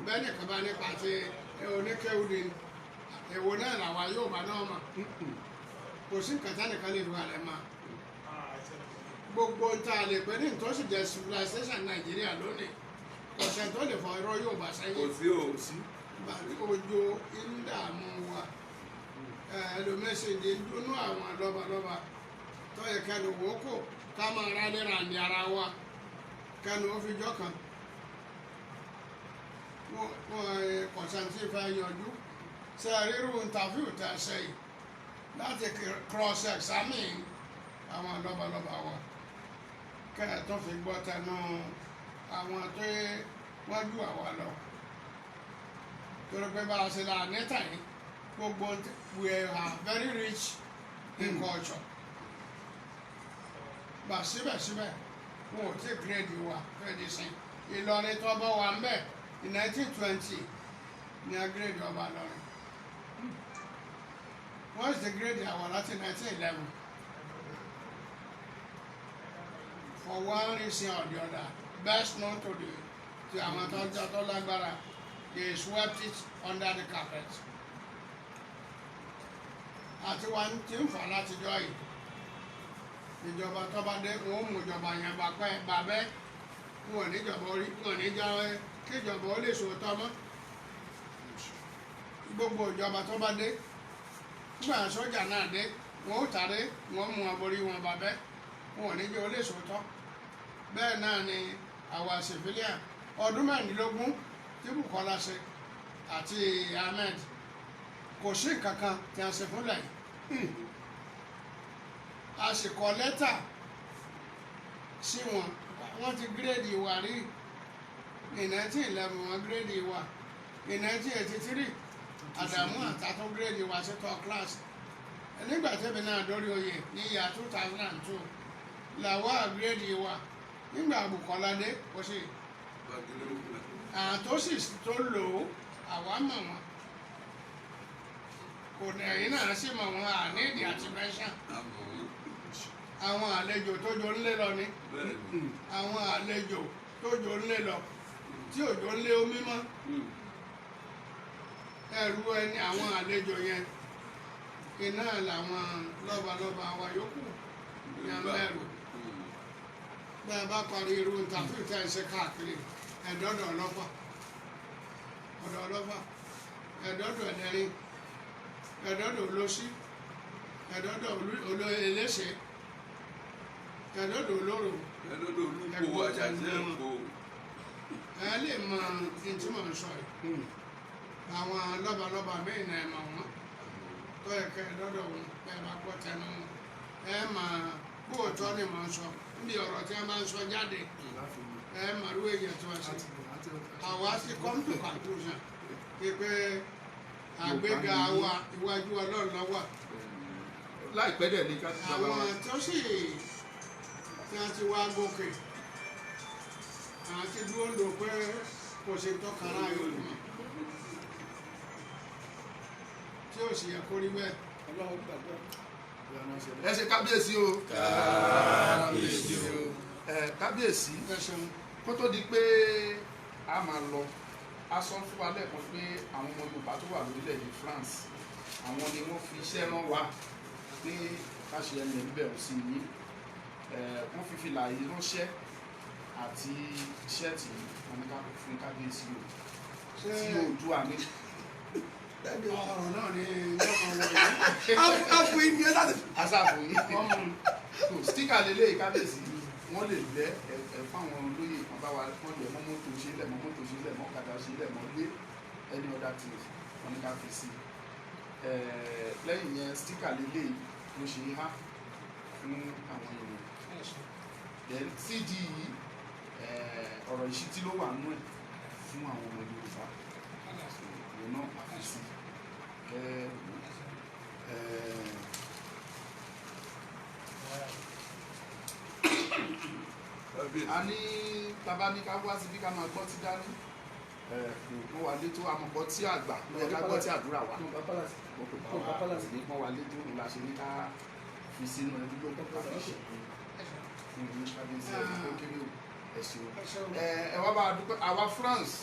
Bẹ́ẹ̀ nìkan bá nípa ti oníkéwúdi èwo náà làwa yóò bá náà mọ̀, kò sí nǹkan tánìkan lè fi wà lẹ́ mọ́. Gbogbo ń ta lè pè ní ìtọ́sí jẹ́ civilization Nàìjíríà lónìí, ọ̀sẹ̀ tó lè fọ irọ́ yóò bá Kò sẹ́yìn. sí o. Ojo ń dààmú wa, ẹlòmẹ́sẹ̀dẹ̀ dúnú àwọn lọ́balọ́ba tó yẹ kẹnu wò kó ká máa rálé ràǹdí ara wa kẹnu ó fi jọ́ kan wọ́n kọ̀sẹ̀ntì fẹ́ yọjú ṣe ríru interview tẹ̀ ṣe yìí láti cross examine àwọn lọ́balọ́ba wa kẹ́ ẹ̀ tó fi gbọ́ tẹnu àwọn tó wọ́n jù àwa lọ, torí pé bá a ṣe la níta yìí gbogbo, we are very rich in culture, but síbẹ̀síbẹ̀ wọn ò tí grade wa grade sí. Ìlọrin tó bọ́ wa ń bẹ̀ in 1920 ní a grade ọba Ìlọrin. Wọ́n sì grade àwa láti 1911. For one reason or the other, best known to àwọn tó jẹ́ tó lágbára, they swept it under the carpet. Àti wa ti ń fà látijọ́ yìí, ìjọba tó bá dé, wọn ó mú ìjọba yẹn bá pẹ́ bàbẹ́, wọn ò ní ìjọba orí, wọn ò ní jẹ́ kí ìjọba ó lè sòótọ́ mọ́. Gbogbo ìjọba tó bá dé, nígbà sójà náà dé, wọn ó tàré, wọn mú wọn borí wọn bàbẹ́, wọn ò ní jẹ́ ó lè sòótọ́. Bẹ́ẹ̀ náà ni àwa civilian, ọdún 16 tí Bukola ṣe àti Ahmed, kò sí nǹkan kan tí a ṣe fúnlẹ̀ yìí. A sì kọ lẹ́tà sí wọn. Wọ́n ti grade wa rí ní 1911, wọ́n grade wa ní 1983, Àdàmú Àtàtún grade wa sí third class. Nígbà tẹ́mi náà dórí oyè ní ìyá 2002 làwọn grade wa. Nígbà Bukola dé, kò sí àwọn tó sì tó lò ó. Àwa mọ̀ wọ́n, kò ní ẹ̀yìn náà sì mọ̀ wọ́n, àní ìdí àti mẹ́sàn. Àwọn àlejò tó jọ ń lé lọ ni àwọn àlejò tó jọ ń lé lọ tí òjò ń lé omi mọ́ ẹrú ẹni. Àwọn àlejò yẹn iná làwọn lọ́balọ́ba wa yòókù ní abẹ́rù. Bẹ́ẹ̀ bá parí irú interview tẹ́ ẹ ṣe káàkiri, ẹ̀dọ́dọ̀ ọlọ́fà, ọ̀dọ̀ ọlọ́fà, ẹ̀dọ́dọ̀ ẹ̀dẹ́rin, ẹ̀dọ́dọ̀ olóṣì, ẹ̀dọ́dọ̀ eléṣe, ẹ̀dọ́dọ̀ olóró. Ẹlọ́dọ̀ olúkó àjàṣe ẹ̀kọ́. Ẹ lè mọ ní tí mò ń sọ yìí. Àwọn lọ́balọ́ba míì náà, ẹ mọ̀ wọ́n tó yẹ kẹ́ ẹ dọ́dọ̀ wọn. Bẹ́ẹ̀ bá gbọ́ tẹnu wọn, ẹ mà bóòtọ́ ni mò ń sọ níbi ọ̀rọ̀ tí wọ́n bá ń sọ jáde. Ẹ mà rú èèyàn tí wọ́n ṣe. Àwa sì come to conclusion pé àgbéga wa, iwájú Ọlọ́run ló wà. Láìpẹ́ dẹ̀ ní ká ti bàbá wa. Àwọn tó sì tí wọ́n ti wá gòkè, àwọn tí dúró ń lò pé kò ṣe tọ́kara yòókù mọ́, tí ó sì yẹ kó rí bẹ́ẹ̀. Ọlọ́run gbàgbọ́. Ẹ ṣe kábíyèsí o. Kábíyèsí o. Ẹ kábíyèsí. Ẹ ṣeun. Kó tó di pé a máa lọ. A sọ fún wa lẹ́ẹ̀kan pé àwọn ọmọ Yorùbá tó wà lórílẹ̀‐èdè France, àwọn ni wọ́n fi iṣẹ́ rán wa pé ká ṣe ẹni ẹ̀ńbẹ̀ ò sí yín. Wọ́n fi fìlà yìí ránṣẹ́ àti ṣẹ́ẹ̀tì yìí, wọ́n ní ká fún kábíyèsí o Ṣé tí Oòduà ní. Ọ̀rọ̀ náà ni lọ́kàn wọ̀nyí? Afu ibi ẹ láti. Asáfù yìí so sticker lélẹ́yìí, kábíyèsí, wọ́n lè lẹ́ ẹ fáwọn olóyè kan bá wa, wọ́n lẹ̀ mọ́ mọ́tò ṣe, lẹ̀ mọ́ mọ́tò ṣe, lẹ̀ mọ́ ọ̀kadà ṣe, lẹ̀ mọ́ lé any other things, wọ́n ní ká fi sí ẹ. Lẹ́yìn yẹn, sticker lélẹ́yìí ló ṣe é há fún àwọn èèyàn. Then CD yìí, ọ̀rọ̀ ìṣítí ló wà nínú ẹ̀ fún àwọn ọmọ Yorùbá. Ìyẹn náà àfi sí ẹ ẹ. Kábíyèsí. A ní taba ní ká wá síbí ká máa gbọ́ tí dání ẹ kò pọ́n wa létó, àmọ̀gbọ́ tí àgbà ló yẹ ká gbọ́ tí àdúrà wa Yorùbá palace. kò bá Yorùbá wa palace. ní pọ́n wa létó ní la ṣe ní ká fi sínú ẹbí ló ká fi ṣe fún yín, kábíyèsí. Ẹ tó kéré o, ẹ ṣeun. Ẹ ẹ wá bá a dúpẹ́. Àwa France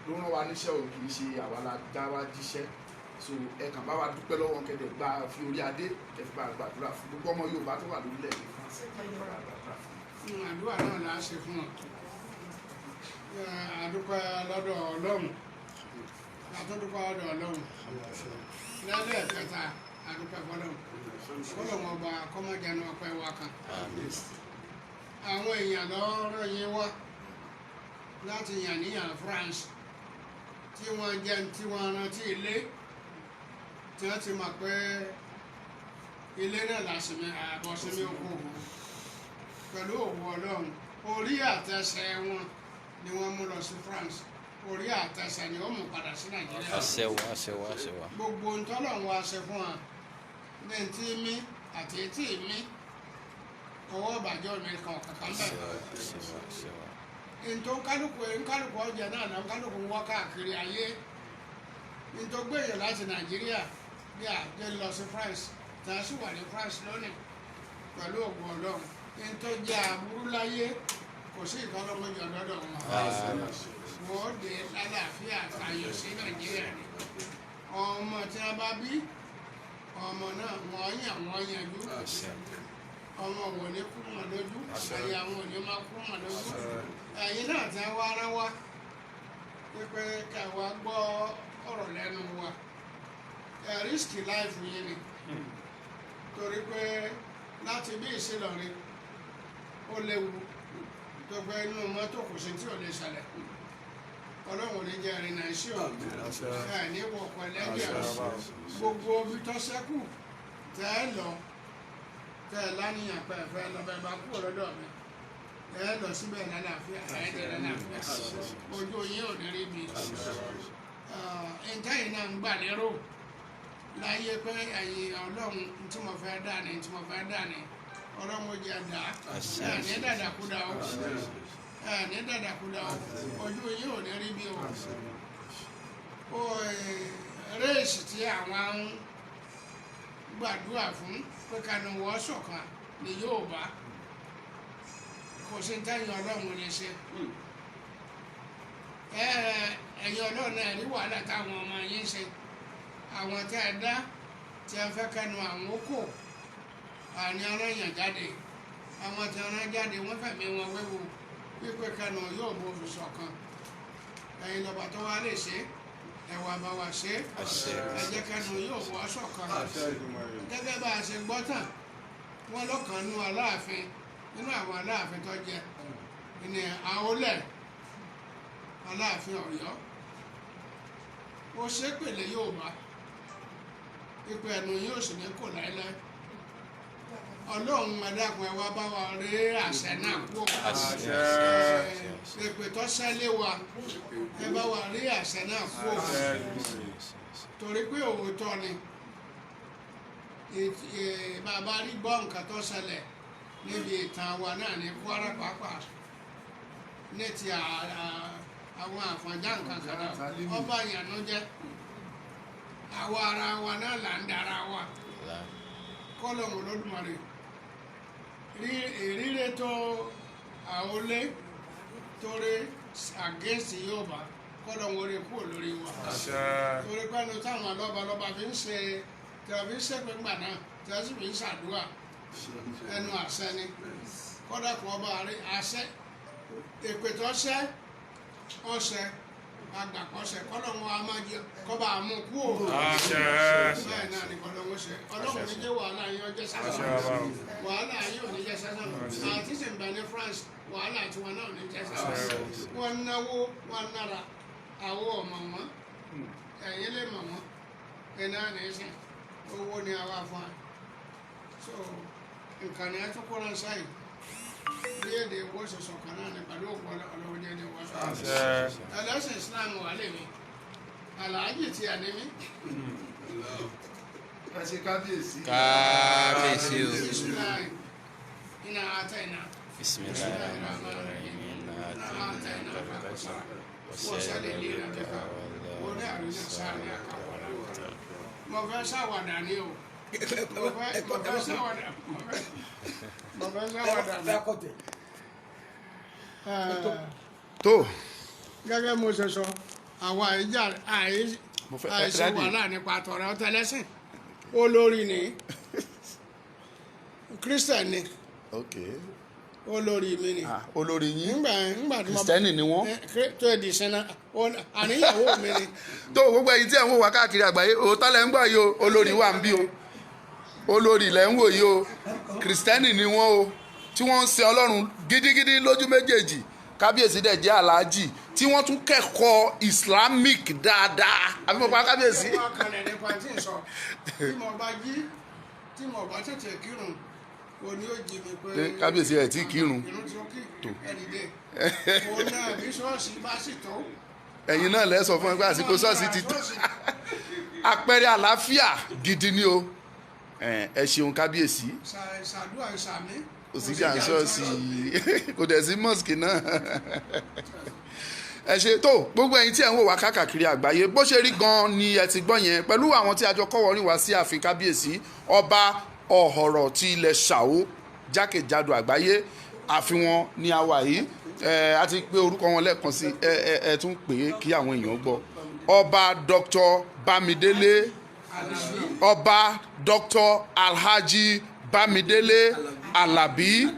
ló rán wa níṣẹ́ o, kì í ṣe àwa la dá wa jíṣẹ́. So ẹ kàn bá wa dúpẹ́ lọ́wọ́ kẹ́dẹ̀ gba fi orí adé kẹ́ fi bá a gbàdúrà fún gbogbo ọmọ Yorùbá tó wà lórílẹ̀-èdè France, kẹ́ fi bá a gbàdúrà fún. Àdúrà náà la ṣe fún ọ. Àdúpẹ́ lọ́dọ̀ Ọlọ́run, àtúndúpẹ́ lọ́dọ̀ Ọlọ́run lẹ́lẹ́kẹta, àdúpẹ́ fọlọ́run, fọlọ́run ọba kọ́mọ́jánu ọpẹ́ wa kan. Àwọn èèyàn lọ́rọ̀ yín wá láti yàn níyàn France tí wọ́n jẹ́ tí wọ́n rántí ilé, tí wọ́n ti mọ̀ pé ilé náà làṣìmí àbọ̀sìmí oko. Pẹ̀lú òwò Ọlọ́run, orí àtẹsẹ̀ wọn ni wọ́n mú lọ sí France, orí àtẹsẹ̀ ni ó mú padà sí Nàìjíríà. Àṣẹ wa, àṣẹ wa, àṣẹ wa. Gbogbo ntọ́lọ́run wa ṣe fún wa ní ti mí àti etí mi, ọwọ́ ìbàjẹ́ mi kan kankan Àṣẹ bẹ́ẹ̀. wa, àṣẹ wa, àṣẹ wa. Ntọ́ kálukú nkálukú ọjà náà lọ, kálukú ń wá káàkiri ayé. Ntọ́ gbẹ̀yìn láti Nàìjíríà bí àjẹ́ lọ sí France, tá a sì wà ní France lónìí pẹ̀lú ògùn Ọlọ́run. Ntọ́ jẹ́ aburú láyé, kò sí ìtọ́lọ́mọdé ọ̀dọ́dọ̀ wọn. Wọ́n dé lálàáfíà àtayọ̀ sí Nàìjíríà ni. Ọmọ tí wọ́n bá bí, ọmọ náà wọ́n yàn wọ́n yanjú. Àṣẹ. Ọmọ wò ní kú mọ̀ lójú, ẹ̀yà wọn ò ní máa kú mọ̀ lójú. Ẹ̀yin náà tí wọ́n rán wá pípé ká wá gbọ́ ọ̀rọ̀ lẹ́nu wa, ẹ̀ risk life yín ni, torí pé láti bí ìsìlọrin ó léwu tó pé inú mọ́tò kò sí tí ò lè ṣẹlẹ̀. Ọlọ́run ò ní jẹ́ ìrìnà iṣẹ́ ò ẹ̀ ní wọ̀pọ̀ ẹlẹ́jẹ̀ o. Gbogbo ibi tó ṣẹ́kù tẹ́ ẹ lọ, tẹ́ ẹ lánìyàn pé ẹ fẹ́ lọ, bẹ́ẹ̀ bá kúrò lọ́dọ̀ mi, ẹ lọ síbẹ̀ lálàáfíà, ẹ dẹ̀ lálàáfíà, ojú yín ò ní rí mi. Nǹkan yìí náà ń gbà lérò láyé pé ẹ̀yin Ọlọ́run tí mo fẹ́ dà ní, tí mo fẹ́ dà ní, Ọlọ́run ó jẹ́ dà ẹ̀ ní dàdàkúdà o, ẹ̀ ní dàdàkúdà o, ojú yín ò ní rí mi o. Ó réèsì tí àwọn ń gbàdúrà fún pé kanu wọ́n ṣọ̀kan ni yóò bá kò sí ní tẹ́yìn Ọlọ́run lè ṣe. Ẹ ẹ̀yin Ọlọ́run náà rí wàhálà táwọn ọmọ yín ṣe, àwọn tẹ́ ẹ dá tí ẹ fẹ́ kẹnu àwọn kò àní aráyàn jáde, àwọn tí arán jáde wọ́n fẹ̀mí wọn wéwu wípé kẹnu yóò bó fi ṣọ̀kan. Ẹ̀yin lọ́ba tó wá lè ṣe, ẹ wá bá wa ṣe, Àṣẹ. ẹ jẹ́ kẹnu yóò wọ́ ṣọ̀kan. Gẹ́gẹ́ bá a ṣe gbọ́ tàn wọ́n lọ́kàn nú Aláàfin, nínú àwọn Aláàfin tó jẹ ní Àólẹ̀, Aláàfin Ọ̀yọ́, ó ṣépèlé Yorùbá pípẹ́ ẹnu yóò sì ní kò láéláé. Ọlọ́run, ẹ dákun, ẹ wá bá wa rí àṣẹ náà kú. Àṣẹ. Èpè tó ṣẹlẹ̀ wa, ẹ bá wa rí àṣẹ náà kú, torí pé òótọ́ ni. Bàbá rí gbọ́ nǹkan tó ṣẹlẹ̀ níbi ìtàn wa náà ní Kwara pàápàá ní ti àwọn Àfọ̀njá nǹkan kan náà, ọba ìyànú jẹ́ àwa ara wa náà là ń dara wa. Kọ́lọ́hún Olódùmarè rí ìrírí tó àwọlé torí against Yorùbá. Kọ́lọ̀ ń wọlé kúrò lórí wa. Torí pé ẹnu táwọn lọ́balọ́ba fi ń ṣe, tí a fi ń ṣèpè ńgbà náà, tí a sì fi ń ṣàdúrà, ẹnu àṣẹ ni. Kọ́dà kọ́ ọba rí àṣẹ, èpè tó ṣẹ́ ọṣẹ agbàkọ́ṣẹ, kọ́lọ̀ wọn a máa jẹ kọ́ba àmú kúrò. Bẹ́ẹ̀ náà ni kọ́lọ̀ wọn ṣe. Ọlọ́run ní jẹ́ wàhálà yín ọjọ́ sásán, wàhálà yín ò ní jẹ́ sásán. Àti sì ń bẹ ní France, wàhálà tiwọn náà ò ní jẹ́ sásán. Wọ́n náwó, wọ́n nára, àwọn ọmọ wọn, ẹ̀yin lè mọ̀ wọ́n iná ní sìn, owó ni àwa fún wa. So nǹkan ni ẹ tún kó ránṣẹ́ yìí, bí èdè owó ṣe sọ̀kan náà ní pẹ̀lú òkú ọlọ́wọ́ jẹ́ ní wọ́n sọ. Ẹlẹ́sìn Islam wà lèmi, aláàjì tí a ní mí. Ẹ ṣe kábíyèsí. Kábíyèsí o. Bisimilayi iná ata iná. Bismillahirrahmanirrahim. Inna a'tainaka al-kawthar. Wọ́n lè rà kíkà wọ́n ní àrùn sáà ní àkàwọ̀. Mo fẹ́ ṣàwàdà ni o, mo fẹ́ ṣàwàdà, mo fẹ́ ṣàwàdà ni. Tó. Gẹ́gẹ́ mo ṣe sọ, àwa ìjà Mo fẹ́- àìsí Daddy. wàhálà nípa tọ̀rọ̀ ọ̀tẹlẹ́sìn. Olórí ni, Christian ni. Olórí mi ni. Ah, olórí yín? Ńgbà tí mo Kristẹni ni wọ́n. Tó di sinna, àníyàwó mi ni. Tó gbogbo ẹ̀yin tí ẹ̀ ń wò wá káàkiri àgbáyé, òótọ́ lẹ́ ń gbọ́ yìí o. Olórí wà ń bí o, olórí lẹ́ ń wò yìí o. Kristẹni ni wọ́n o, tí wọ́n ń sin Ọlọ́run gidigidi lójú méjèèjì. Kábíyèsí dẹ̀ jẹ́ aláàjì tí wọ́n tún kẹ́kọ̀ọ́ Islamic dáadáa, àbí mo pa, kábíyèsí? Wọ́n kalẹ̀ nípa tí ń sọ, tí mo bá jí, tí mo bá tètè kírun, o ní ó jí mi pé Pé kábíyèsí ẹ̀ tí kírun. Irun tí ó kí ẹ̀ dìde, òun náà bí ṣọ́ọ̀ṣì bá sì tó. Ẹ̀yin náà lẹ́ sọ fún ẹ pé àsìkò ṣọ́ọ̀ṣì ti tó. Àpẹẹrẹ àlàáfíà gidi ni o. Ẹ ṣeun, kábíyèsí. Ṣàdúrà ìsàmí. Kò sí jà ń ṣọ́ọ̀ṣì, kò dẹ̀ sí mosque náà. Ẹ ṣe tó gbogbo ẹ̀yin tí ẹ̀ ń wò wá káàkiri àgbáyé. Bó ṣe rí gan-an ni ẹ ti gbọ́ yẹn, pẹ̀lú àwọn tí a jọ kọ́wọ́ rìn wá sí ààfin kábíyèsí ọba Ọ̀họ̀rọ̀ ti ilẹ̀ Ṣàó jákèjádò àgbáyé. Ààfin wọn ni a wà yìí. Ẹ a ti pé orúkọ wọn lẹ́ẹ̀kan sí. Ẹ tún pè é kí àwọn èèyàn gbọ́. Ọba Dr. Bámidélé, Ọba Dr. Alhaji Bámidélé Alabi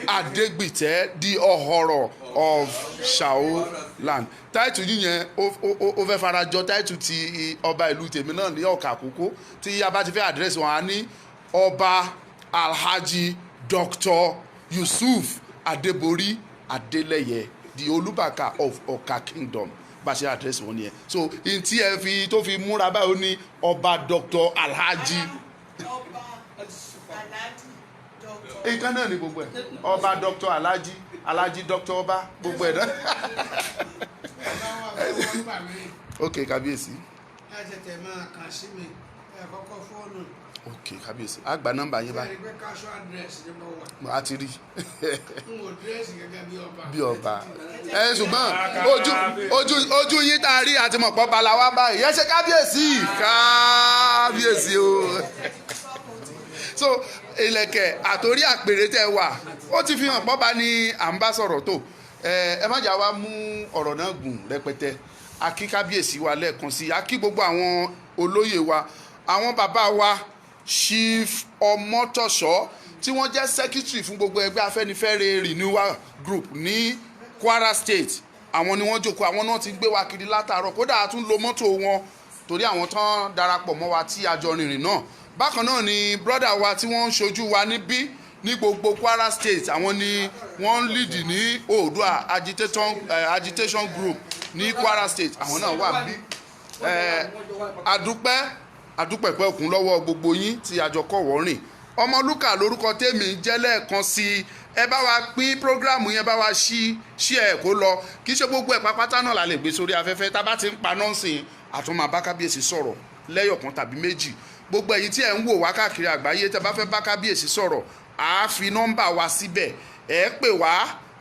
Adegbite, the Ọ̀họ̀rọ̀ of Ṣàó land. Title yìí yẹn, ó fẹ́ farajọ title ti ọba ìlú tèmi náà ní Ọ̀kà Àkókó. Tí a bá ti fẹ́ address wọn, á ní Ọba Alhaji Dr. Yusuf Adebori Adeleye, the Olúbàkà of Ọ̀kà Kingdom. Bá a ṣe address wọn nìyẹn. So n tí ẹ fi tó fi múra báyìí, ó ní Ọba Dr. Alhaji. Ọba Alhaji Dr. Nǹkan náà ni gbogbo ẹ. Ọba Dr. Alhaji, Alhaji Dr. Ọba, gbogbo ẹ náà. Ọba wa fẹ́ wọ́n gbà mí. Ok, kábíyèsí. Ẹ tètè máa kàn sí mi, ẹ kọ́kọ́ fóònù. Ok, kábíyèsí, a gba nọ́mbà yín Ẹ rí báyìí. pé casual dress ni mo wà. A ti rí. N ò dress gẹ́gẹ́ bí ọba. Bí ọba ẹ, ṣùgbọ́n ojú yín tá a rí àti mọ̀pọ̀ balawa báyìí. Ẹ ṣe kábíyèsí, kábíyèsí o. So ìlẹ̀kẹ̀ àtòrí àpèrè tẹ́ wà, ó ti fi hàn pọ́ba ni à ń bá sọ̀rọ̀ tó. Ẹ má jà wá mú ọ̀rọ̀ náà gùn rẹpẹtẹ. A kí kábíyèsí wa lẹ́ẹ̀kan sí i, a kí gbogbo àwọn olóyè wa, àwọn bàbá wa Chief Ọmọtọ̀ṣọ́ tí wọ́n jẹ́ secretary fún gbogbo ẹgbẹ́ Afẹ́nifẹ́re Renewal Group ní Kwara State. Àwọn ni wọ́n jókòó, àwọn náà ti gbé wa kiri látàárọ̀. Kódà a tún lo mọ́tò wọn torí àwọn tán darapọ̀ mọ́ wa tí a jọ rìnrìn náà. Bákan náà ni brother wa tí wọ́n ń ṣojú wa níbí ní gbogbo Kwara State, àwọn ni wọ́n ń lead ní Oòduà agitation group ní Kwara State. Àwọn náà wà níbí. Adúpẹ́, adúpẹ̀pẹ́ òkun lọ́wọ́ gbogbo yín tí a jọ kọ́wọ́ rìn. Ọmọlúkà lórúkọ tèmi jẹ́. Lẹ́ẹ̀kan sí i, ẹ bá wa pín program yẹn, bá wa ṣí ẹ kó lọ. Kì í ṣe gbogbo ẹ̀ pápátá náà la lè gbé sórí afẹ́fẹ́. Tá a bá ti ń pa nọ́ọ̀sìn, àtún máa bá kábíyèsí sọ̀rọ̀ lẹ́yọ̀kan tàbí méjì. Gbogbo ẹ̀yin tí ẹ̀ ń wò wá káàkiri àgbáyé, tẹ́ bá fẹ́ bá kábíyèsí sọ̀rọ̀, à á fi nọ́mbà wa síbẹ̀, ẹ pè wá.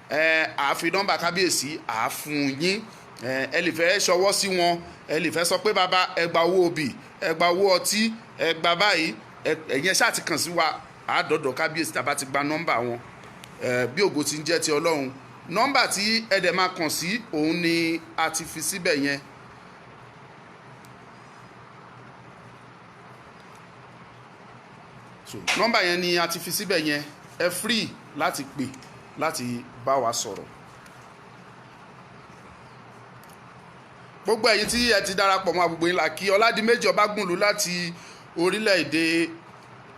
Ẹ à á fi nọ́mbà kábíyèsí, à á fún yín. Ẹ lè fẹ́ ṣọwọ́ sí wọn, ẹ lè fẹ́ sọ pé bàbá, ẹ gba owó obì, ẹ gba owó ọtí, ẹ gba báyìí. Ẹ̀yin ẹ ṣáà ti kàn sí wa, àádọ́dọ̀ kábíyèsí tá a bá ti gba nọ́mbà wọn. Bí ògo ti ń jẹ́ ti Ọlọ́run. Nọ́mbà tí ẹ dẹ̀ máa kàn sí, òun ni a ti fi síbẹ̀ yẹn. So nọ́mbà yẹn ni a ti fi síbẹ̀ yẹn. Ẹ free láti pè láti bá wa sọ̀rọ̀. Gbogbo ẹ̀yin tí ẹ ti darapọ̀ mọ́, agbègbè ńlá kí Ọládìméjì Ọbágúnlù láti orílẹ̀-èdè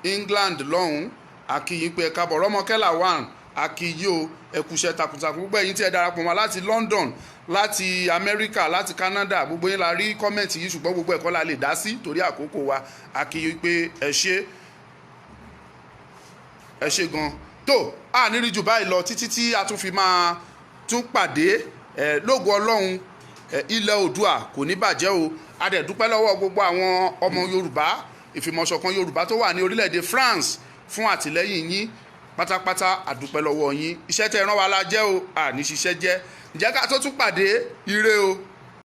England lọ́hùn, a kí yín pé ẹ káàbọ̀. Rọ́mọkẹ́là one, a kí yín o, ẹ kúṣẹ́ takuntakun. Gbogbo ẹ̀yin tí ẹ darapọ̀ mọ́ láti London, láti Amẹ́ríkà, láti Canada, gbogbo yín la rí comment yìí, ṣùgbọ́n gbogbo ẹ̀kọ́ la lè dá sí torí àkókò wa. A kí yín pé ẹ ṣé, ẹ ṣé gan. Tó a nírí jù báyìí lọ títí tí a tún fi máa tún pàdé ẹ lógo Ọlọ́run. Ẹ ilẹ̀ Oòduà kò ní bàjẹ́ o. A dẹ̀ dúpẹ́ lọ́wọ́ gbogbo àwọn ọmọ Yorùbá, Ìfìmọ̀ṣọ̀kan Yorùbá tó wà ní orílẹ̀-èdè France fún àtìlẹ́yìn yín pátápátá. A dúpẹ́ lọ́wọ́ yín. Iṣẹ́ tẹ́ ẹ rán wa la jẹ́ o, àní ṣiṣẹ́ jẹ́. Ǹjẹ́ ká tó tún pàdé, ire o.